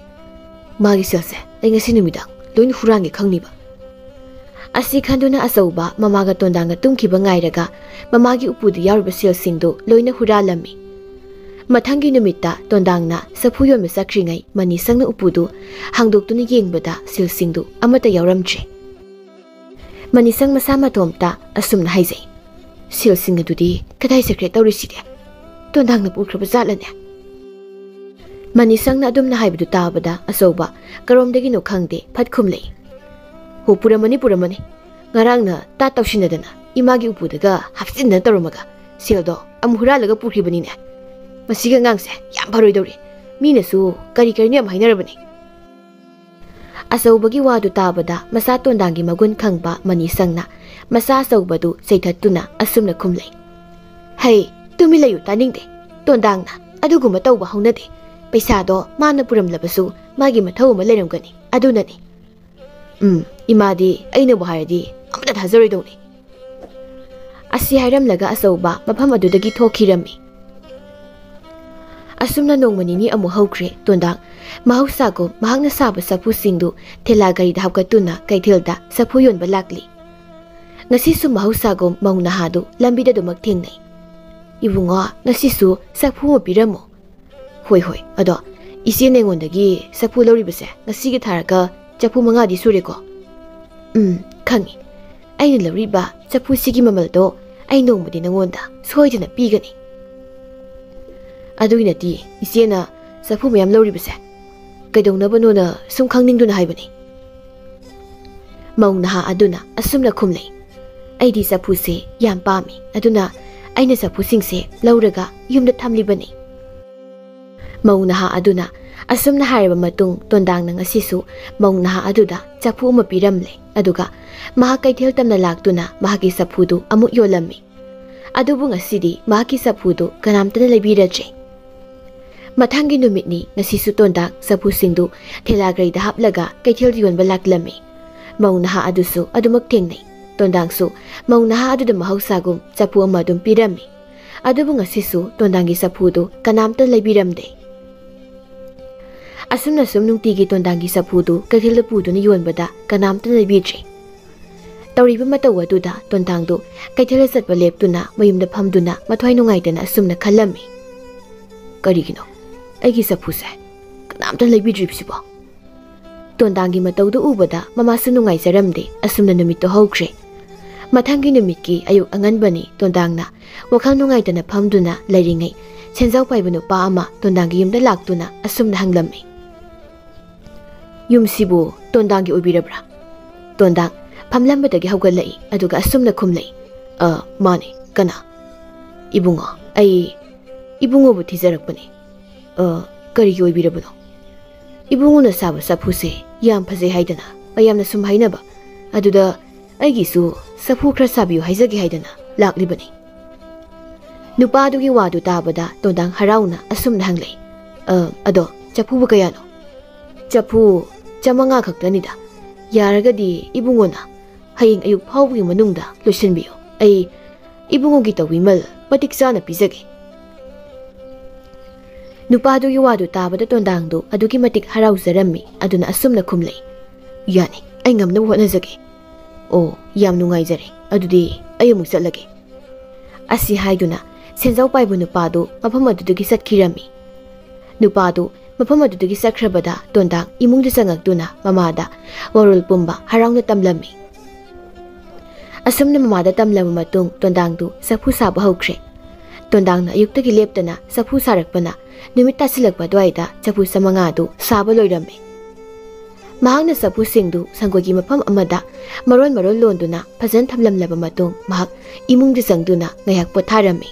ꯃꯥꯒꯤ ꯁꯦꯜꯁꯦ ꯑꯩ ꯉꯁꯤ ꯅꯨꯃꯤꯗꯥꯡ ꯂꯣꯏꯅ ꯍꯨꯔꯥꯟꯒꯦ ꯈꯪꯅꯤꯕ꯫" ꯑꯁꯤ ꯈꯟꯗꯨꯅ ꯑꯆꯧꯕ ꯃꯃꯥꯒ ꯇꯣꯟꯗꯥꯡꯒ ꯇꯨꯝꯈꯤꯕ ꯉꯥꯏꯔꯒ ꯃꯃꯥꯒꯤ ꯎꯄꯨꯗ ꯌꯥꯎꯔꯤꯕ ꯁꯦꯜꯁꯤꯡꯗꯨ ꯂꯣꯏꯅ ꯍꯨꯔꯥꯜꯂꯝꯃꯤ꯫ ꯃꯊꯪꯒꯤ ꯅꯨꯃꯤꯠꯇ ꯇꯣꯟꯗꯥꯡꯅ ꯆꯐꯨ ꯌꯣꯟꯕ ꯆꯠꯈ꯭ꯔꯤꯉꯩ ꯃꯅꯤꯁꯪꯅ ꯎꯄꯨꯗꯨ ꯍꯥꯡꯗꯣꯛꯇꯨꯅ ꯌꯦꯡꯕꯗ ꯁꯦꯜꯁꯤꯡꯗꯨ ꯑꯃꯠꯇ ꯌꯥꯎꯔꯝꯗ꯭ꯔꯦ꯫ ꯃꯅꯤꯁꯪ ꯃꯁꯥ ꯃꯇꯣꯝꯇ ꯑꯁꯨꯝꯅ ꯍꯥꯏꯖꯩ, "ꯁꯦꯜꯁꯤꯡ ꯑꯗꯨꯗꯤ ꯀꯗꯥꯏ ꯆꯠꯈ꯭ꯔꯦ ꯇꯧꯔꯤꯁꯤꯗꯤ? ꯇꯣꯟꯗꯥꯡꯅ ꯄꯨꯈ꯭ꯔꯕ ꯖꯥꯠꯂꯅꯦ?" ꯃꯅꯤꯁꯪꯅ ꯑꯗꯨꯝꯅ ꯍꯥꯏꯕꯗꯨ ꯇꯥꯕꯗ ꯑꯆꯧꯕ ꯀꯔꯣꯝꯗꯒꯤꯅꯣ ꯈꯪꯗꯦ ꯐꯠ ꯈꯨꯝꯂꯛꯏ, "ꯍꯣ, ꯄꯨꯔꯝꯃꯅꯤ, ꯄꯨꯔꯝꯃꯅꯤ꯫ ꯉꯔꯥꯡꯅ ꯇꯥꯠ ꯇꯧꯁꯤꯟꯅꯗꯅ ꯏꯃꯥꯒꯤ ꯎꯄꯨꯗꯒ ꯍꯥꯞꯆꯤꯟꯗꯅ ꯇꯧꯔꯝꯃꯒ ꯁꯦꯜꯗꯣ ꯑꯃꯨꯛ ꯍꯨꯔꯥꯜꯂꯒ ꯄꯨꯈ꯭ꯔꯤꯕꯅꯤꯅꯦ꯫ ꯃꯁꯤꯒꯤ ꯑꯉꯥꯡꯁꯦ ꯌꯥꯝ ꯐꯔꯣꯏꯗꯧꯔꯤ꯫ ꯃꯤꯅꯁꯨ ꯀꯔꯤ ꯀꯔꯤꯅꯣ ꯌꯥꯝ ꯍꯥꯏꯅꯔꯕꯅꯤ꯫" ꯑꯆꯧꯕꯒꯤ ꯋꯥꯗꯨ ꯇꯥꯕꯗ ꯃꯆꯥ ꯇꯣꯟꯗꯥꯡꯒꯤ ꯃꯒꯨꯟ ꯈꯪꯕ ꯃꯅꯤꯁꯪꯅ ꯃꯆꯥ ꯑꯆꯧꯕꯗꯨ ꯆꯩꯊꯠꯇꯨꯅ ꯑꯁꯨꯝꯅ ꯈꯨꯝꯂꯩ, "ꯍꯩ, ꯇꯨꯃꯤꯟ ꯂꯩꯌꯨ, ꯇꯥꯅꯤꯡꯗꯦ꯫ ꯇꯣꯟꯗꯥꯡꯅ ꯑꯗꯨꯒꯨꯝꯕ ꯇꯧꯕ ꯍꯧꯅꯗꯦ꯫ ꯄꯩꯁꯥꯗꯣ ꯃꯥꯅ ꯄꯨꯔꯝꯂꯕꯁꯨ ꯃꯥꯒꯤ ꯃꯊꯧ ꯑꯃ ꯂꯩꯔꯝꯒꯅꯤ, ꯑꯗꯨꯅꯅꯤ꯫" "ꯎꯝ, ꯏꯃꯥꯗꯤ ꯑꯩꯅꯕꯨ ꯍꯥꯏꯔꯗꯤ ꯑꯃꯠꯇ ꯊꯥꯖꯔꯣꯏꯗꯧꯅꯤ"꯫ ꯑꯁꯤ ꯍꯥꯏꯔꯝꯂꯒ ꯑꯆꯧꯕ ꯃꯐꯝ ꯑꯗꯨꯗꯒꯤ ꯊꯣꯛꯈꯤꯔꯝꯃꯤ꯫ ꯑꯁꯨꯝꯅ ꯅꯣꯡꯃ ꯅꯤꯅꯤ ꯑꯃꯨꯛ ꯍꯧꯈ꯭ꯔꯦ꯫ ꯇꯣꯟꯗꯥꯡ ꯃꯍꯧꯁꯥꯒꯨꯝ ꯃꯍꯥꯛꯅ ꯁꯥꯕ ꯆꯐꯨꯁꯤꯡꯗꯨ ꯊꯦꯂꯥ ꯒꯥꯔꯤꯗ ꯍꯥꯞꯀꯠꯇꯨꯅ ꯀꯩꯊꯦꯜꯗ ꯆꯐꯨ ꯌꯣꯟꯕ ꯂꯥꯛꯂꯤ꯫ ꯉꯁꯤꯁꯨ ꯃꯍꯧꯁꯥꯒꯨꯝ ꯃꯧ ꯅꯍꯥꯗꯨ ꯂꯝꯕꯤꯗ ꯑꯗꯨꯃꯛ ꯊꯦꯡꯅꯩ꯫ "ꯏꯕꯨꯡꯉꯣ, ꯉꯁꯤꯁꯨ ꯆꯐꯨ ꯑꯃ ꯄꯤꯔꯝꯃꯣ"꯫ "ꯍꯣꯏ, ꯍꯣꯏ, ꯑꯗꯣ ꯏꯆꯦꯅ ꯑꯩꯉꯣꯟꯗꯒꯤ ꯆꯐꯨ ꯂꯧꯔꯤꯕꯁꯦ ꯉꯁꯤꯒꯤ ꯊꯥꯔꯒ ꯆꯐꯨ ꯃꯉꯥꯗꯤ ꯁꯨꯔꯦꯀꯣ?" "ꯎꯝ, ꯈꯪꯉꯤ꯫ ꯑꯩꯅ ꯂꯧꯔꯤꯕ ꯆꯐꯨꯁꯤꯒꯤ ꯃꯃꯜꯗꯣ ꯑꯩ ꯅꯣꯡꯃꯗꯤ ꯅꯉꯣꯟꯗ ꯁꯣꯏꯗꯅ ꯄꯤꯒꯅꯤ"꯫ "ꯑꯗꯨꯒꯤ ꯅꯠꯇꯦ, ꯏꯆꯦꯅ ꯆꯐꯨ ꯃꯌꯥꯝ ꯂꯧꯔꯤꯕꯁꯦ ꯀꯩꯗꯧꯅꯕꯅꯣꯅ ꯁꯨꯝ ꯈꯪꯅꯤꯡꯗꯨꯅ ꯍꯥꯏꯕꯅꯤ"꯫ ꯃꯧ ꯅꯍꯥ ꯑꯗꯨꯅ ꯑꯁꯨꯝꯅ ꯈꯨꯝꯂꯩ, "ꯑꯩꯗꯤ ꯆꯐꯨꯁꯦ ꯌꯥꯝ ꯄꯥꯝꯃꯤ, ꯑꯗꯨꯅ ꯑꯩꯅ ꯆꯐꯨꯁꯤꯡꯁꯦ ꯂꯧꯔꯒ ꯌꯨꯝꯗ ꯊꯝꯂꯤꯕꯅꯤ"꯫ ꯃꯧ ꯅꯍꯥ ꯑꯗꯨꯅ ꯑꯁꯨꯝꯅ ꯍꯥꯏꯔꯕ ꯃꯇꯨꯡ, ꯇꯣꯟꯗꯥꯡꯅ ꯉꯁꯤꯁꯨ ꯃꯧ ꯅꯍꯥ ꯑꯗꯨꯗ ꯆꯐꯨ ꯑꯃ ꯄꯤꯔꯝꯂꯦ꯫ ꯑꯗꯨꯒ ꯃꯍꯥꯛ ꯀꯩꯊꯦꯜ ꯇꯝꯅ ꯂꯥꯛꯇꯨꯅ ꯃꯍꯥꯛꯀꯤ ꯆꯐꯨꯗꯨ ꯑꯃꯨꯛ ꯌꯣꯜꯂꯝꯃꯤ꯫ ꯑꯗꯨꯕꯨ ꯉꯁꯤꯗꯤ ꯃꯍꯥꯛꯀꯤ ꯆꯐꯨꯗꯨ ꯀꯅꯥꯝꯇꯅ ꯂꯩꯕꯤꯔꯗ꯭ꯔꯦ꯫ ꯃꯊꯪꯒꯤ ꯅꯨꯃꯤꯠꯅꯤ꯫ ꯉꯁꯤꯁꯨ ꯇꯣꯟꯗꯥꯡ ꯆꯐꯨꯁꯤꯡꯗꯨ ꯊꯦꯂꯥ ꯒꯥꯔꯤꯗ ꯍꯥꯞꯂꯒ ꯀꯩꯊꯦꯜꯗ ꯌꯣꯟꯕ ꯂꯥꯛꯂꯝꯃꯤ꯫ ꯃꯧ ꯅꯍꯥ ꯑꯗꯨꯁꯨ ꯑꯗꯨꯃꯛ ꯊꯦꯡꯅꯩ꯫ ꯇꯣꯟꯗꯥꯡꯁꯨ ꯃꯧ ꯅꯍꯥ ꯑꯗꯨꯗ ꯃꯍꯧꯁꯥꯒꯨꯝ ꯆꯐꯨ ꯑꯃ ꯑꯗꯨꯝ ꯄꯤꯔꯝꯃꯤ꯫ ꯑꯗꯨꯕꯨ ꯉꯁꯤꯁꯨ ꯇꯣꯟꯗꯥꯡꯒꯤ ꯆꯐꯨꯗꯨ ꯀꯅꯥꯝꯇ ꯂꯩꯕꯤꯔꯝꯗꯦ꯫ ꯑꯁꯨꯝꯅ ꯁꯨꯝ ꯅꯨꯡꯇꯤꯒꯤ ꯇꯣꯟꯗꯥꯡꯒꯤ ꯆꯐꯨꯗꯨ ꯀꯩꯊꯦꯜꯗ ꯄꯨꯗꯨꯅ ꯌꯣꯟꯕꯗ ꯀꯅꯥꯝꯇ ꯂꯩꯕꯤꯗ꯭ꯔꯦ꯫ ꯇꯧꯔꯤꯕ ꯃꯇꯧ ꯑꯗꯨꯗ ꯇꯣꯟꯗꯥꯡꯗꯨ ꯀꯩꯊꯦꯜꯗ ꯆꯠꯄ ꯂꯦꯞꯇꯨꯅ ꯃꯌꯨꯝꯗ ꯐꯝꯗꯨꯅ ꯃꯊ꯭ꯋꯥꯏ ꯅꯨꯡꯉꯥꯏꯇꯅ ꯑꯁꯨꯝꯅ ꯈꯜꯂꯝꯃꯤ, "ꯀꯔꯤꯒꯤꯅꯣ ꯑꯩꯒꯤ ꯆꯐꯨꯁꯦ ꯀꯅꯥꯝꯇ ꯂꯩꯕꯤꯗ꯭ꯔꯤꯕꯁꯤꯕꯣ?" ꯇꯣꯟꯗꯥꯡꯒꯤ ꯃꯇꯧꯗꯨ ꯎꯕꯗ ꯃꯃꯥꯁꯨ ꯅꯨꯡꯉꯥꯏꯖꯔꯝꯗꯦ꯫ ꯑꯁꯨꯝꯅ ꯅꯨꯃꯤꯠꯇꯨ ꯍꯧꯈ꯭ꯔꯦ꯫ ꯃꯊꯪꯒꯤ ꯅꯨꯃꯤꯠꯀꯤ ꯑꯌꯨꯛ ꯑꯉꯟꯕꯅꯤ꯫ ꯇꯣꯟꯗꯥꯡꯅ ꯋꯥꯈꯜ ꯅꯨꯡꯉꯥꯏꯇꯅ ꯐꯝꯗꯨꯅ ꯂꯩꯔꯤꯉꯩ, ꯁꯦꯟꯖꯥꯎ ꯄꯥꯏꯕ ꯅꯨꯄꯥ ꯑꯃ ꯇꯣꯟꯗꯥꯡꯒꯤ ꯌꯨꯝꯗ ꯂꯥꯛꯇꯨꯅ ꯑꯁꯨꯝꯅ ꯍꯪꯂꯝꯃꯤ, "ꯌꯨꯝꯁꯤꯕꯨ ꯇꯣꯟꯗꯥꯡꯒꯤ ꯑꯣꯏꯕꯤꯔꯕ꯭ꯔꯥ?" ꯇꯣꯟꯗꯥꯡ ꯐꯝꯂꯝꯕꯗꯒꯤ ꯍꯧꯒꯠꯂꯛꯏ, ꯑꯗꯨꯒ ꯑꯁꯨꯝꯅ ꯈꯨꯝꯂꯛꯏ, "ꯑ, ꯃꯥꯅꯦ, ꯀꯅꯥ?" "ꯏꯕꯨꯡꯉꯣ, ꯑꯩ ꯏꯕꯨꯡꯉꯣꯕꯨ ꯊꯤꯖꯔꯛꯄꯅꯦ"꯫ "ꯑ, ꯀꯔꯤꯒꯤ ꯑꯣꯏꯕꯤꯔꯕꯅꯣ?" "ꯏꯕꯨꯡꯉꯣꯅ ꯁꯥꯕ ꯆꯐꯨꯁꯦ ꯌꯥꯝ ꯐꯖꯩ ꯍꯥꯏꯗꯅ ꯃꯌꯥꯝꯅ ꯁꯨꯝ ꯍꯥꯏꯅꯕ, ꯑꯗꯨꯗ ꯑꯩꯒꯤꯁꯨ ꯆꯐꯨ ꯈꯔ ꯁꯥꯕꯤꯌꯨ ꯍꯥꯏꯖꯒꯦ ꯍꯥꯏꯗꯅ ꯂꯥꯛꯂꯤꯕꯅꯤ"꯫ ꯅꯨꯄꯥꯗꯨꯒꯤ ꯋꯥꯗꯨ ꯇꯥꯕꯗ ꯇꯣꯟꯗꯥꯡ ꯍꯔꯥꯎꯅ ꯑꯁꯨꯝꯅ ꯍꯪꯂꯛꯏ, "ꯑ, ꯑꯗꯣ ꯆꯐꯨꯕꯨ ꯀꯌꯥꯅꯣ?" "ꯆꯐꯨ ꯆꯥꯃꯉꯥ ꯈꯛꯇꯅꯤꯗ"꯫ "ꯌꯥꯔꯒꯗꯤ ꯏꯕꯨꯡꯉꯣꯅ ꯍꯌꯦꯡ ꯑꯌꯨꯛ ꯐꯥꯎꯕꯒꯤ ꯃꯅꯨꯡꯗ ꯂꯣꯏꯁꯤꯟꯕꯤꯌꯨ꯫ ꯑꯩ ꯏꯕꯨꯡꯉꯣꯒꯤ ꯇꯧꯕꯤꯃꯜ ꯃꯇꯤꯛ ꯆꯥꯅ ꯄꯤꯖꯒꯦ꯫" ꯅꯨꯄꯥꯗꯨꯒꯤ ꯋꯥꯗꯨ ꯇꯥꯕꯗ ꯇꯣꯟꯗꯥꯡꯗꯨ ꯑꯗꯨꯛꯀꯤ ꯃꯇꯤꯛ ꯍꯔꯥꯎꯖꯔꯝꯃꯤ꯫ ꯑꯗꯨꯅ ꯑꯁꯨꯝꯅ ꯈꯨꯝꯂꯛꯏ, "ꯌꯥꯅꯤ, ꯑꯩ ꯉꯝꯅꯕ ꯍꯣꯠꯅꯖꯒꯦ꯫ ꯑꯣ, ꯌꯥꯝ ꯅꯨꯡꯉꯥꯏꯖꯔꯦ꯫ ꯑꯗꯨꯗꯤ ꯑꯩ ꯑꯃꯨꯛ ꯆꯠꯂꯒꯦ꯫" ꯑꯁꯤ ꯍꯥꯏꯗꯨꯅ ꯁꯦꯟꯖꯥꯎ ꯄꯥꯏꯕ ꯅꯨꯄꯥꯗꯨ ꯃꯐꯝ ꯑꯗꯨꯗꯒꯤ ꯆꯠꯈꯤꯔꯝꯃꯤ꯫ ꯅꯨꯄꯥꯗꯨ ꯃꯐꯝ ꯑꯗꯨꯗꯒꯤ ꯆꯠꯈ꯭ꯔꯕꯗ ꯇꯣꯟꯗꯥꯡ ꯏꯃꯨꯡꯗ ꯆꯪꯉꯛꯇꯨꯅ ꯃꯃꯥꯗ ꯋꯥꯔꯣꯜ ꯄꯨꯝꯕ ꯍꯔꯥꯎꯅ ꯇꯝꯂꯝꯃꯤ꯫ ꯑꯁꯨꯝꯅ ꯃꯃꯥꯗ ꯇꯝꯂꯕ ꯃꯇꯨꯡ ꯇꯣꯟꯗꯥꯡꯗꯨ ꯆꯐꯨ ꯁꯥꯕ ꯍꯧꯈ꯭ꯔꯦ꯫ ꯇꯣꯟꯗꯥꯡꯅ ꯑꯌꯨꯛꯇꯒꯤ ꯂꯦꯞꯇꯅ ꯆꯐꯨ ꯁꯥꯔꯛꯄꯅ ꯅꯨꯃꯤꯠ ꯇꯥꯁꯤꯜꯂꯛꯄ ꯑꯗꯨꯋꯥꯏꯗ ꯆꯐꯨ ꯆꯃꯉꯥꯗꯨ ꯁꯥꯕ ꯂꯣꯏꯔꯝꯃꯤ꯫ ꯃꯍꯥꯛꯅ ꯆꯐꯨꯁꯤꯡꯗꯨ ꯁꯪꯒꯣꯏꯒꯤ ꯃꯐꯝ ꯑꯃꯗ ꯃꯔꯣꯟ ꯃꯔꯣꯟ ꯂꯣꯟꯗꯨꯅ ꯐꯖꯅ ꯊꯝꯂꯝꯂꯕ ꯃꯇꯨꯡ ꯃꯍꯥꯛ ꯏꯃꯨꯡꯗ ꯆꯪꯗꯨꯅ ꯉꯥꯏꯍꯥꯛ ꯄꯣꯊꯥꯔꯝꯃꯤ꯫